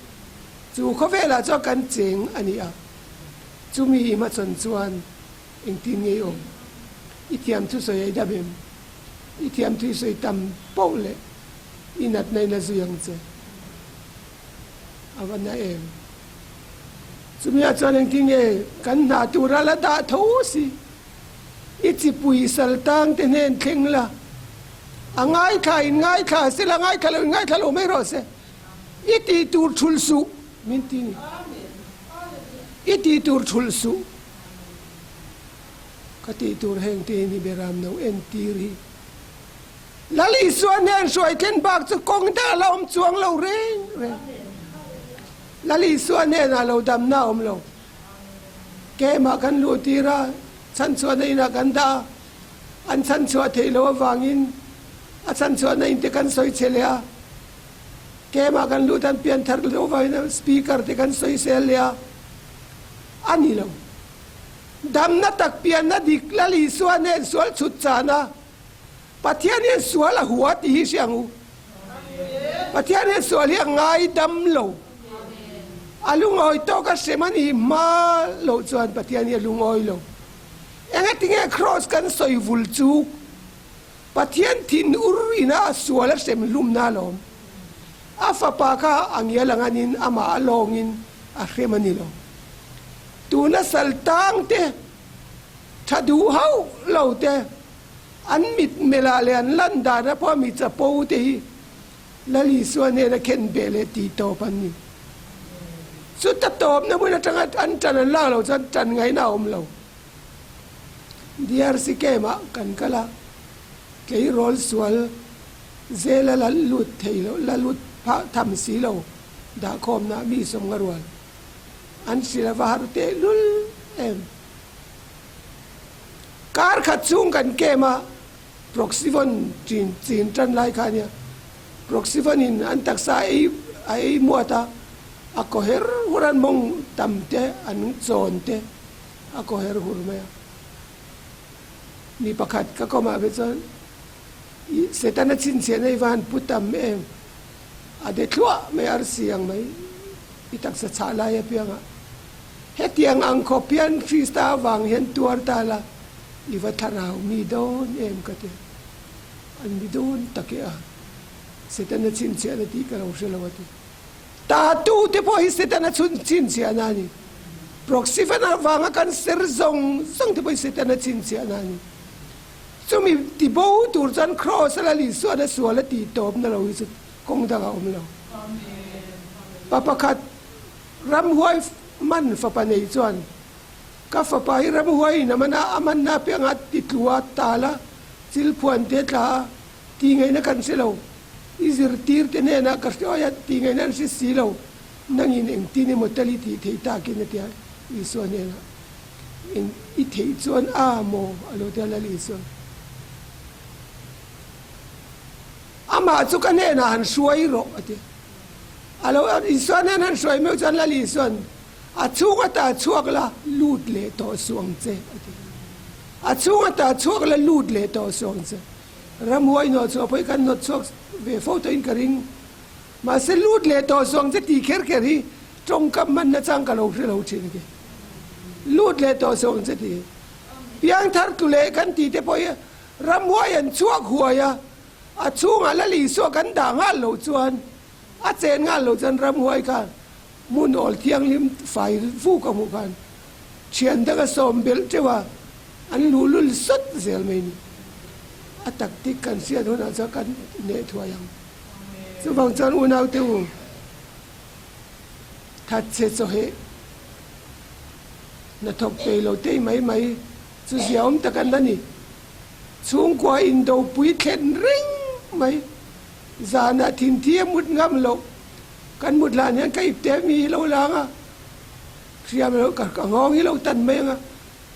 Chu khawvelah chuan kan cheng a ni a. Chumi i hmachhawn chuan engtin nge i awm? I thiam thusawi a i dam em? I thiam thui sawi tam poh leh i natna in a zui ang che. A va na em? Chumi ah chuan engtin nge kan hna tura la dah tho si? I chipui sal tang te hnen thleng la, a ngaithla in ngaithla se la ngaithla lo in ngaithla lo mai rawh se. I tih tur thulh suh min ti ni. I tih tur thulh suh. Ka tih tur heng te hi Beram no entir hi. Lal Isua hnen hruai thlen bak chu kawng dang a la awm chuang lo reng reng. Lal Isua hnenah lo damna a awm lo. Keimah kan luh tir a, chhanchhuahna inah kan dah a, an chhanchhuah theih loh avangin a chhanchhuahna in te kan sawi chhe leh a, keimah kan lut an pianthar loh avangin speaker te kan sawi sel leh a, a ni lo. Damna tak pianna dik Lal Isua nen sual chhut chan a, Pathian hian sual a hua tih hi hria ang u. Pathian hian sual hi a ngai dam lo. A lungawi tawk a hrem a nih hma loh chuan Pathian hi a lungawi lo. Engatinge Kraws kan sawi vul chu Pathian thin ur ina a sual a hrem hlumna alawm. A fapa kha a ngial ang anin amah a lawngin a hrem a ni lo. Tuna sal tang te, tha duh hauh lo te, an mit melh ah leh an lan dan a pawh mi chapo te hi Lal Isua hnena khen beh leh tih tawp an ni. Chuta tawpna hmun atanga an tan an lak loh chuan tan ngaihna a awm lo. DRC camp ah kan kal a, tleirawl sual zela la lut thei lo, la lut phah tham si lo dahkhawmna mi sawmnga rual. An hrilh a va har tehlul em. Kar khat chhung kan kem a, Proxyvon chin chin tan lai kha ania. Proxyvon in an taksa a ei a ei muat a, a kaw her hur an mawng tam te an chawn te a kaw her hur mai a. Mi pakhat ka kawmah ve chuan i Setana chhinchhiahna i va han pu tam em? A de thluah mai arsi ang mai i taksa chhah lai apiangah hetiang ang khawp hian Krista avang hian tuar ta la i va thlarau mi dawn em ka ti a. An mi dawn tak e a, Setana chhinchhiahna tih ka lo hre lo a ti. Tatu te pawh hi Setana chhun chhinchhiahna a ni. Proxifan avanga kan ser zawng zawng te pawh hi Setana chhinchhiahna a ni. Chumi tibo tur chuan Kraws a Lal Isuan a sual a tih tawpna lo hi chu kawng dangah a awm lo. Pa pakhat ramhuai man fapa nei chuan ka fapa hi ramhuai in a man a, a manna apiangah ti tlu a, tal a, chil phuan te tla a, Tih ngaihna kan hre lo. I zirtirte hnenah ka hruai a, tih ngaihna an hre si lo. Nangin engtin emaw tal i tih theih takin a ti a, Isua hnenah. Eng i theih chuan a maw? a lo ti a Lal Isua. Amah chu ka hnenah han hruai rawh a ti a. A lo Isua hnenah han hruai meuh chuan Lal Isua'n a chhung ata chhuak la lut leh tawh suh ang che a ti. A chhung ata chhuak la lut leh tawh suh ang che. Ramhuai hnawh chhuah pawh hi kan hnawt chhuak ve fo tawhin ka ring. Mahse lut leh tawh suang che tih kher kher hi tawngkam hman nachang ka lo hre lo thin a ti. Lut leh tawh suang che tih hi. Piangthar tlu leh kan tih te pawh hi ramhuai an chhuak huai a, a chhungah Lal Isua kan dah nghal loh chuan, a chen nghal loh chuan ramhuai khan hmun awl thianghlim fai vuk a hmuh khan thian danga sawm belh teuh a, an luhlul sawt zel mai ni. A taktik kan hriat hunah chuan kan hneh thuai ang. Chuvang chuan unaute u, thatchhe chawheh hnathawk peih lo tei mai mai chu ziaawm tak an la ni. Chhungkua indopui thlen reng mai, zanah thinthi a mut ngam loh. Kan mut hlan hian ka ipte mi hi lo lang a, hriam lo ka nghawng hi lo tan mai ang a,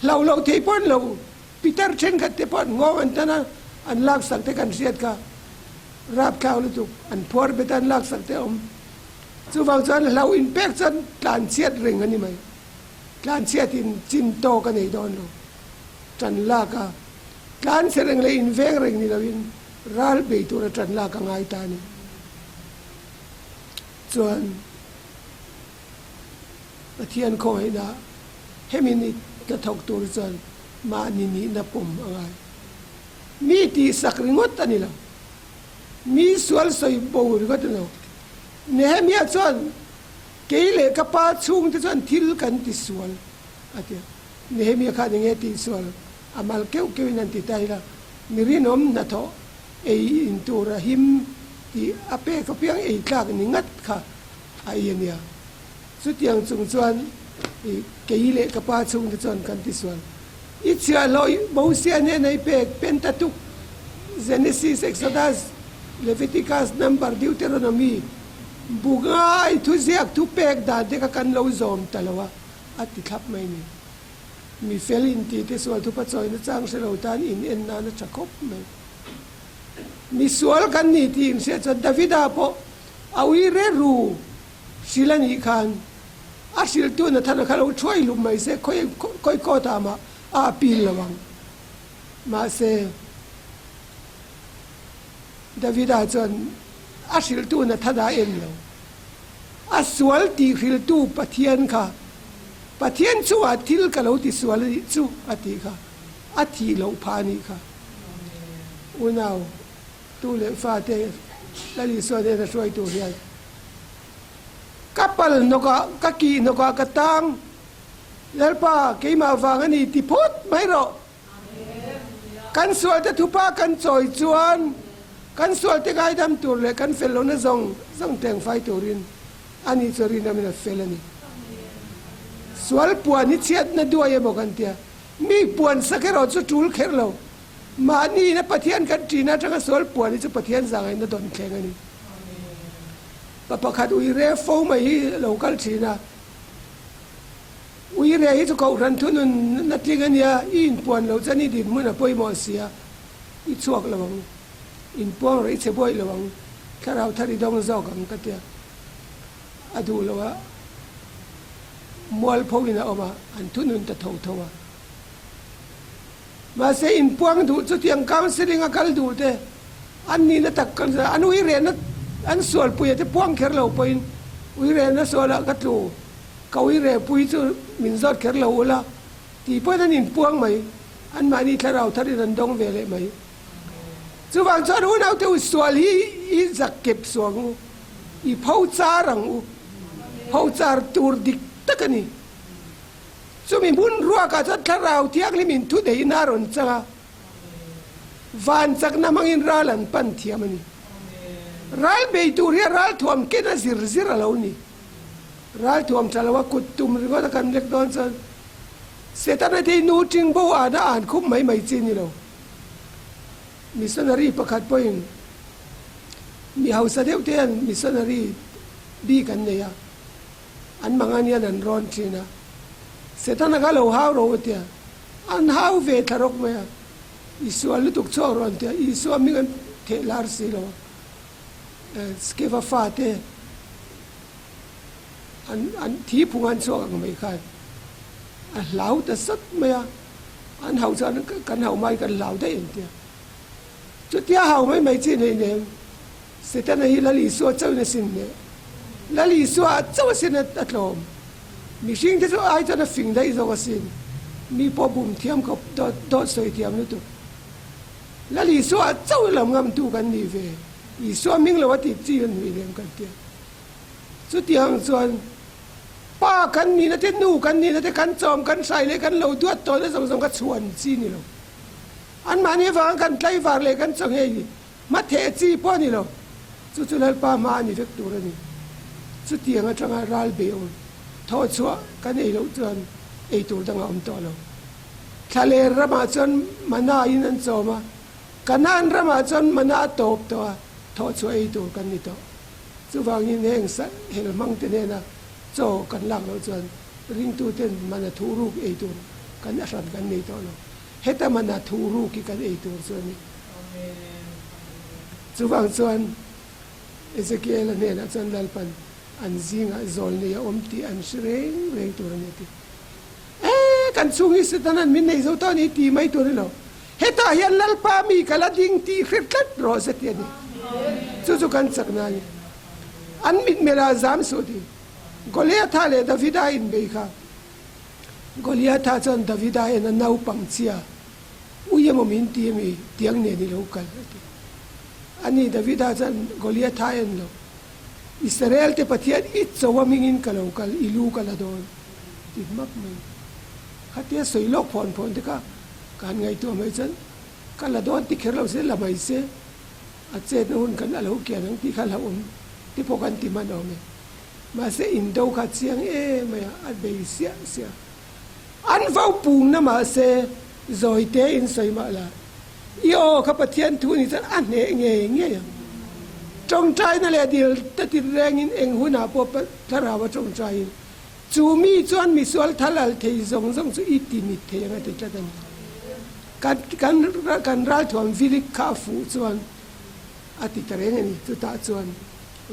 hlau lo thei pawh an lo Pitar thenkhat te pawh an nghawng an tan a, an laksak te kan hriat kha rapthlak lutuk, an phuar bet a an laksak te a awm. Chuvang chuan hlau inpek chuan tlanchhiat reng a ni mai. Tlanchhiat in chin tawk a nei dawn lo. Tan lak a, tlanchhe reng leh inveng reng ni loin ral bei tura tan lak a ngai ta a ni. Chuan Pathian khawngaihna hemi ni hnathawk tur chuan mahni nihna pawm a ngai. Mi tihsak ringawt a ni lo. Mi sual sawi bo ringawt a ni lo. Nehemiah chuan, Kei leh ka pa chhungte chuan thil kan ti sual, a ti a. Nehemiah khan eng nge tihsual? A mal keuh keuhin an ti ta ila, mi rinawm hnathawh ei in tur a him tih a pek apiang ei tlak ni ngat kha a ei a nia. Chutiang chung chuan i kei leh ka pa chhungte chuan kan ti sual. I chhiahhlawh Mosia hnena i pek Pentateuch, Genesis, Exodus, Leviticus, Number, Deuteronomy bu ngai thuziak thu pek dan te kha kan lo zawm ta lo a, a ti thlap mai ni. Mi fel in tih te sual thupa chawina chang hre lo tan in en nan a tha khawp mai. Mi sual kan ni tih in hriat chuan Davida pawh a ui re ru hrilh a nih khan a hrilhtu Nathana kha lo thuai lum mai se khawi khawi court ah mah a appeal lo ang. Mahse Davida chuan a hrilhtu Nathana a en lo. A sual tih hrilhtu Pathian kha Pathian chungah thil ka lo ti sual a nih chu a tih kha a thih loh phah a nih kha. Unau tu leh fate Lal Isua hnena hruai tur hian ka pal hnawkah ka kih hnawkah ka tang Lalpa keimah vang a ni ti phawt mai rawh. Kan sualte thupa kan chawi chuan kan sualte ngaidam tur leh kan fel lohna zawng zawng tengfai turin ani chu rinawmin a fel a ni. Sual puan hi chhiatna duai emaw kan tia, mi puan sak erawh chu tul kher lo. Mahni ina Pathian kan ṭihna aṭanga sual puan hi chu Pathian zangaihna dawn thleng a ni. Pa pakhat uire fo mai hi a lo kal ṭhin a. Uire hi chu kohhran thunun na tling a nia, i inpuan loh chuan i dinhmun a pawimawh si a, i chhuak lo ang. Inpuang rawh i che buai lo ang, thlarau thar i dawng zawk ang ka tia. A duh lo a, mualpho in a awm a, an thunun ta tho tho a. Mahse inpuang duh chutiang counselling a kal duh te an nihna tak kan an uirehna an sualpuia te puang kher lo pawhin uirehna sualah ka tlu ka uirehpui chu min zawt kher lo ula tih pawhin an inpuang mai. Anmahni thlarau tharin an dawng ve leh mai. Chuvang chuan unaute u sual hi i zak kep suh ang u, i pho char ang u. Pho char tur dik tak a ni. Chumi hmun ruakah chuan thlarau thianghlim in thu deihin a rawn chang a, van chakna hmangin ral an pan thiam a ni. Ral bei tur hi a ral thuam ken a zir zir a lo ni. Ral thuam tha lo a kut tum ringawt a kan lek dawn chuan Setana te hi nu ting bo an a an khup mai mai chi ni lo. Missionary pakhat pawhin mi hausa deuh te hian missionary bik an nei a, an mangan hian an rawn thin a, Setana kha lo hau rawh u tia an hau ve thla rawk mai a, Isua lutuk chhuak rawh an tia, Isua hming an theh lar si lo a, Skeva fate an an thi phung an chhuak ang mai khan a hlau ta sat mai a, an hau chuan kan hau mai kan hlau daih an tia. Chutia hau mai mai chi nei nem Setana hi Lal Isua chauhin a sin hneh. Lal Isua a chauh a sin a tlawm. Mihring te chu ai chuan a fing daih zawk a sin. Mi pawh bum thiam khawp dawt dawt sawi thiam lutuk. Lal Isua a chauh lam ngamtu kan nih ve. Isua hming lo a tih chi an hui lem kan tia. Chutiang chuan pa kan nihna te, nu kan nihna te, kan chawm, kan hrai leh kan lo duat tawhna zawng zawng kha chhuan chi ni lo. Anmahni avanga kan tlaivar leh kan chawnghei hi hmatheh chi pawh a ni lo. Chu chu Lalpa hma a ni vek tur a ni. Chutiang atanga ral beiawm thawh chhuah kan ei loh chuan ei tur dang a awm tawh lo. Thlaler ramah chuan mana in an chawm a, Kanaan ramah chuan mana a tawp tawh a, thawh chhuah ei tur kan ni tawh. Chuvangin heng hel hmangte hnena chaw kan lak loh chuan ringtuten mana thuhruk ei tur kan a hran kan nei tawh lo. Heta mana thuhruk hi kan ei tur chu a ni. Chuvang chuan Ezekiela hnenah chuan Lalpan an zingah zawlnei a awm tih an hre reng reng tur a ni a ti. E, kan chhung hi Setanan min nei zo tawh a ni tih mai tur a ni lo. Hetah hian Lalpa mi ka la ding tih hre tlat rawh se tih a ni. Chu chu kan chakna a ni. An mitmel ah zam suh ti. Goliatha leh Davida inbei kha. Goliatha chuan Davida en a naupang chia, Ui emaw min ti ami tiang nen i lo kal a ti. Ani Davida chuan Goliatha en lo, Israel te Pathian i cho a mingin ka lo kal, i lu ka la dawn ti hmak mai. Khatia sawi lawk phawn phawn te kha ka han ngaihtuah mai chuan ka la dawn ti kher lo se la mai se a chetna hun kan a lo kian ang tih kha hlauhawm te pawh kan ti hman awm e. Mahse indo kha chiang em mai a, a bei siah siah. An vo pungna mahse zawi te in sawi mah la, i aw kha Pathian thu ni chuan a hneh ngei ngei ang. Tawngtaina leh dil ta tit rengin eng hunah pawh thlarau a tawngtaiin chu mi chuan misual thal al thei zawng zawng chu i ti mit thei ang a ti tlat a ni. Kan kan kan ralthuam vilik kha a fuh chuan a ti ta reng a ni. Chutah chuan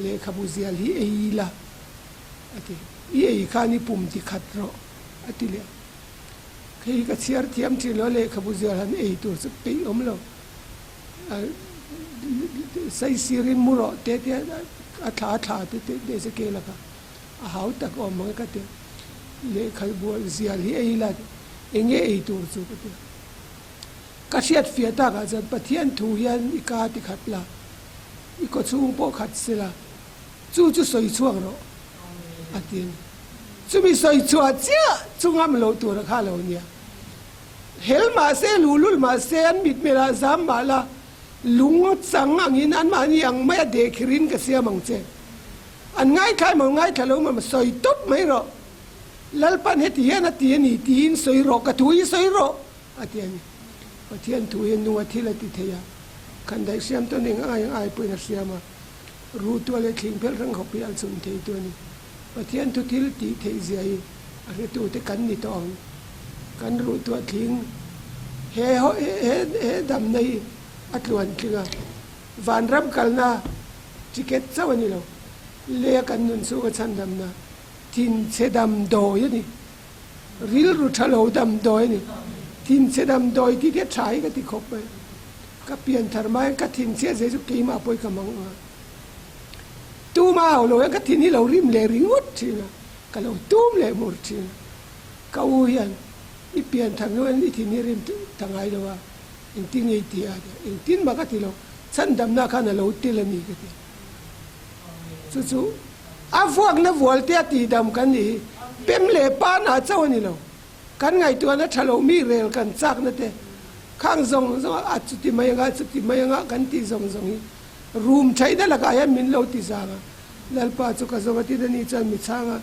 lehkhabu zial hi ei ila a ti. I ei khan i pum ti khat rawh a ti leh a. Hei hi ka chhiar thiam thin lo a, lehkhabu zial han ei tur chu peih awm lo. Saisirin mu rawh te te a thla thla te te te se kel a kha a hau tak awm ang e ka ti a. Lehkhabu zial hi ei la eng nge ei tur chu ka ti a. Ka hriat fiah takah chuan Pathian thu hian i ka ti khat la, i kawchhung pawh khat se la, Chu chu sawi chhuak rawh a ti a ni. Chumi sawi chhuah chiah chu ngam loh tur a kha lo nia. Hel mah se, luhlul mah se, an mitmelah zam mah la, lung chang angin anmahni ang maia dehkhirin ka siam ang che. An ngaithla emaw ngaithla lo emaw sawi tawp mai rawh. Lalpan heti hian a ti a ni tiin sawi rawh, ka thu hi sawi rawh a ti a ni. Pathian thu hi nunga thil a ti thei a, khandaih hriam tawn eng ai ang ai pawhin a hriam a. Rutua leh thling phelh reng khawp hi a chhun thei tu a ni. Pathian thu thil tih theih zia hi a hretute kan ni tawh ang. Kan ruhtuah thling he he he damna hi a tluan tling a, vanram kalna ticket chauh a ni lo. Lei a kan nun chhunga chhandamna thinchhe damdawi a ni. Rilru tha lo damdawi a ni. Thinchhe damdawi tih te a tha hi ka ti khawp mai. Ka pian thar hma hian ka thinchhiat zia chu keimah pawh hi ka mang ang a. Tuma au lo hian ka thin hi lo rim leh ringawt thin a, ka lo tum leh mur thin a. Ka u hian i pian thar hnu hian i thin hi rim ta ngai lo a, engtin nge i ti a tia, engtin mah ka ti lo, chhandamna khan a lo tel a ni ka ti a. Chu chu a vuakna vual te a tihdam kan nih hi pem leh panah chauh a ni lo. Kan ngaihtuahna tha lo mi rel kan chakna te khang zawng zawng a chuti mai anga chuti mai anga kan tih zawng zawng hi rum thaihna lakah hian min lo ti zang a, Lalpa chu ka zawng a tin a ni chuan mi chhanga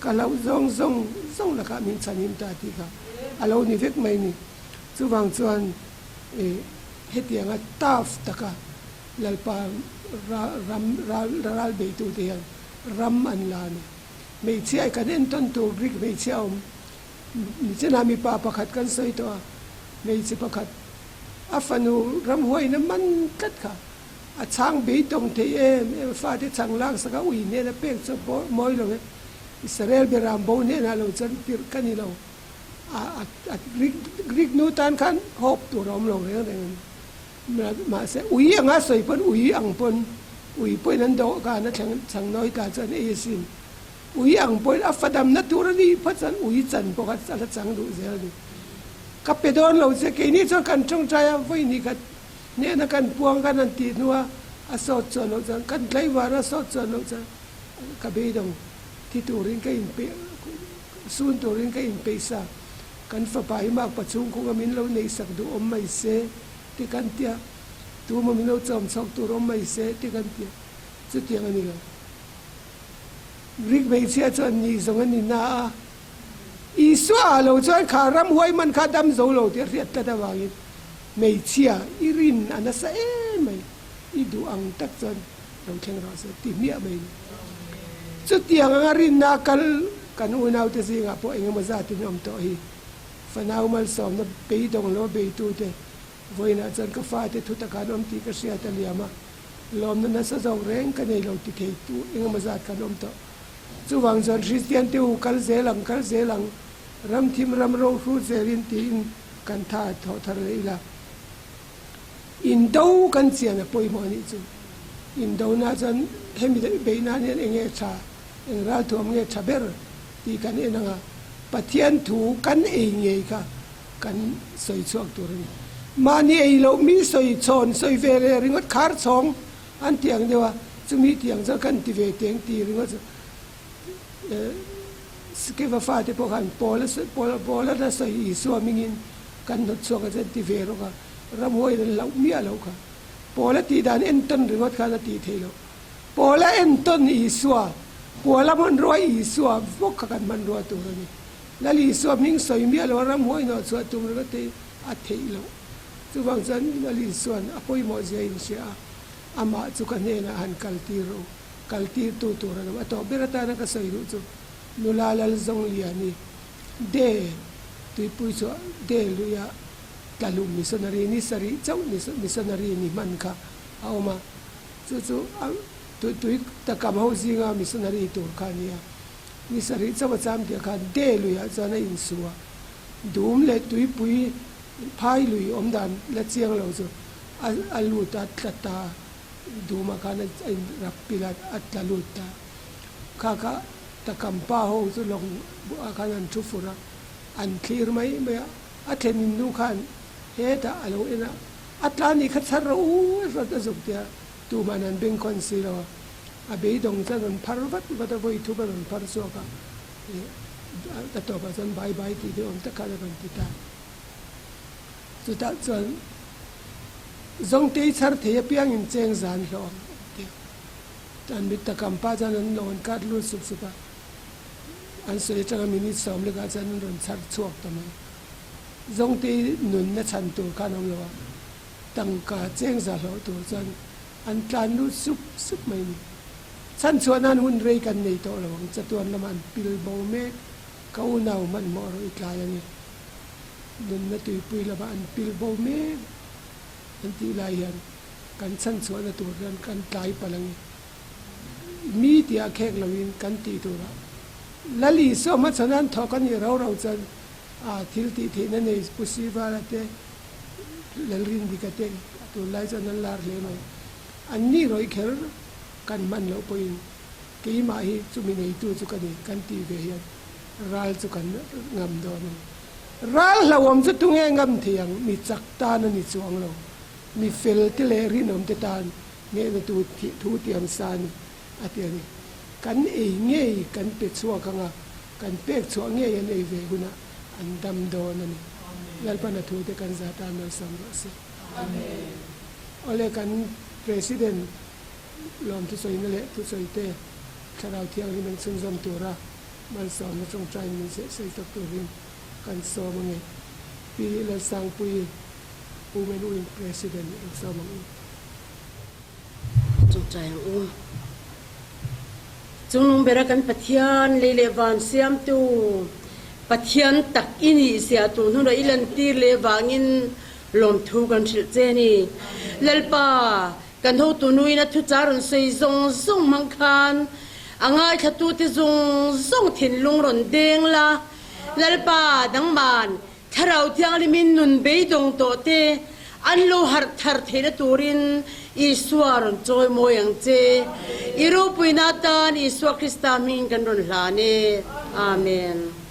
ka hlauh zawng zawng zawng lakah min chhanhim ta tih kha a lo ni vek mai ni. Chuvang chuan ih hetianga tough taka Lalpa ram ral beitute hian ram an la a ni. Hmeichhia kan entawn tur Greek hmeichhia awm nichinah mipa pakhat kan sawi tawh a, hmeichhe pakhat a fanu ramhuaina man tlat kha a chhang beidawng thei em em a, fate chhang laksak a ui hnena pek chu mawi lo e, Israel beram bo hnenah lo chuan tirh ka ni lo, a Greek nu tan khan hope tur a awm lo reng reng a ni. Mahse, ui anga sawi pawn ui ang pawn ui pawhin an dawhkan a thleng chhang nawi ta chuan ei asin. Ui ang pawhin a fadamna tur a nih phawt chuan ui chan pawh kha a la chang duh zel a ni. Ka pe dawn lo che, keini chuan kan tawngtai a, vawi hnih khat hnehna kan puang kan han tih hnua a sawt chuan loh chuan kan tlaivar a sawt chuan loh chuan ka beidawng thi turin ka inpeih sun turin ka inpeih sa. Kan fapa hi makpa chhungkhunga min lo neihsak duh awm mai se ti kan tia, tuma min lo chawm chhawk tur awm mai se ti kan tia, chutiang a ni lo. Greek hmeichhia chuan ni zawng a ni na a, Isua ah lo chuan kha ramhuai man kha dam zo lo tih a hriat tlat avangin hmeichhia i rin a nasa em mai, i duh ang tak chuan lo thleng rawh se ti hmiah mai a ni. Chutiang anga rinna kal kan unaute zingah pawh engemaw zatin awm tawh hi. Fanau malsawmna beidawng lo beitute vawiinah chuan ka fate thu takah an awm tih ka hriat a liam a, lawmna nasa zawk reng ka nei lo ti theitu engemaw zat khan awm tawh. Chuvang chuan Kristian te u kal zel ang, kal zel ang, ram thim ram ro hrut zelin tiin kan tha thawh thar leh ila. Indo kan chian a pawimawh a nih chu. Indona chuan hemi beih nan hian eng nge tha, eng ralthuam nge tha ber tih kan en ang a, Pathian thu kan ei ngei kha kan sawi chhuak tur a ni. Mahni ei loh mi sawi chhawn sawi ve leh ringawt khar chhawng an ti ang deuh a, chumi tih ang chuan kan ti ve teng tih ringawt chu Sikeva fate pawh khan Paula Paula na sawi Isua hmingin kan hnawt chhuak a chuan ti ve rawk a, ramhuaiin an hlauh miah loh kha. Paula tih dan entawn ringawt khan a tih theih loh. Paula entawn Isua, Kuala hmanrua Isua bawk kha kan hmanrua tur a ni. Lal Isua hming sawi miah loh a ramhuai hnawh chhuah tum ringawt te hi a theih loh. Chuvang chuan Lal Isua'n a pawimawh zia in hria a, amah chu ka hnenah han kal tir rawh u, kal tir tu tur an awm. A tawh ber atana ka sawi duh chu nula Lal Zawngliani De tuipui chu De luia tlahlum missionary ni sarih chauh missionary ni hman kha a awm a. Chu chu a tui takam ho zinga missionary tur kha a ni a. Ni sarih chauh a cham tih khan De luiah chuan a insu a. Dum leh tuipui phai lui awm dan la chiang lo chu a lut a tla ta a. Dumah khan a inrap pil a, a tla lut ta. Kha kha takam pa ho chu lawng ah khan an thu fur a, an thlir mai mai a. A thlenin nu khan hetah a lo en a. A tla nih kha chhar rawh u rawt a zuk tia tuman an bengkhawn si lo a, a beidawng chuan rawn phar vat vat a, vawi thup a rawn phar chhuak a, ih a tawpah chuan bye bye tih te awm tak khan a rawn ti ta. Chutah chuan Zawngtei chhar thei apiangin cheng zan hlawh ang an ti a, an mit takam pah chuan an lo an kat lut sup sup a, an sawi atanga minute 11 ah chuan an rawn chhar chhuak ta mai. Zawngtei nunna chhan tur khan awm lo a, tangka cheng za hlawh tur chuan an tlan lut sup sup mai a ni. Chhan chhuah nan hun rei kan nei tawh lo ang, chatuan lamah an pil bo mek, ka unau hmanhmawh rawh i tlai ang e. Nunna tuipui lamah an pil bo mek an tih lai hian kan chhan chhuahna tur hian kan tlai palh ang e. Mi tia khek loin kan tih turah Lali Isua hmachhawn an thawk a nih rau rau chuan. A thil tih theihna nei Pu Sivala te, Lalrindika te tunlai chuan an lar hle mai. An ni rawih kher kan hman loh pawhin keimah hi chumi neitu chu ka ni kan tih ve hian ral chu kan ngam dawn a ni. Ral hlauhawm chu tunge ngam thei ang? Mi chak tan a ni chuang lo. Mi fel te leh rinawm te tan hnehna tu thu tiam sa a ni a ti a ni. Kan ei ngei kan pe chhuak ang a, kan pek chhuah ngei an ei ve hunah an dam dawn a ni. Lalpan a thute kan za tan malsawm rawh se. Awle kan President lawm thusawina leh thusawite Thlarau Thianghlim an chhunzawm tura malsawmna tawngtaiin min zeh sawi tak turin kan sawm ange. Pi Lalsangpuii Women Wing President in sawm ang u. Tawngtai ang u. Chungnung bera kan Pathian lei leh van siamtu Pathian tak i nih zia tun hunah i lantir leh vangin lawmthu kan hrilh che a ni. Lalpa, kan hotu nuin a thucha rawn sawi zawng zawng hmang khan a ngaithlatute zawng zawng thinlung rawn deng la. Lalpa, dangman Thlarau Thianghlimin nun beidawng tawh te an lo harh thar theihna turin Isua rawn chawi mawi ang che. I ropuina atan Isua Krista hmingin kan rawn hlan e. Amen.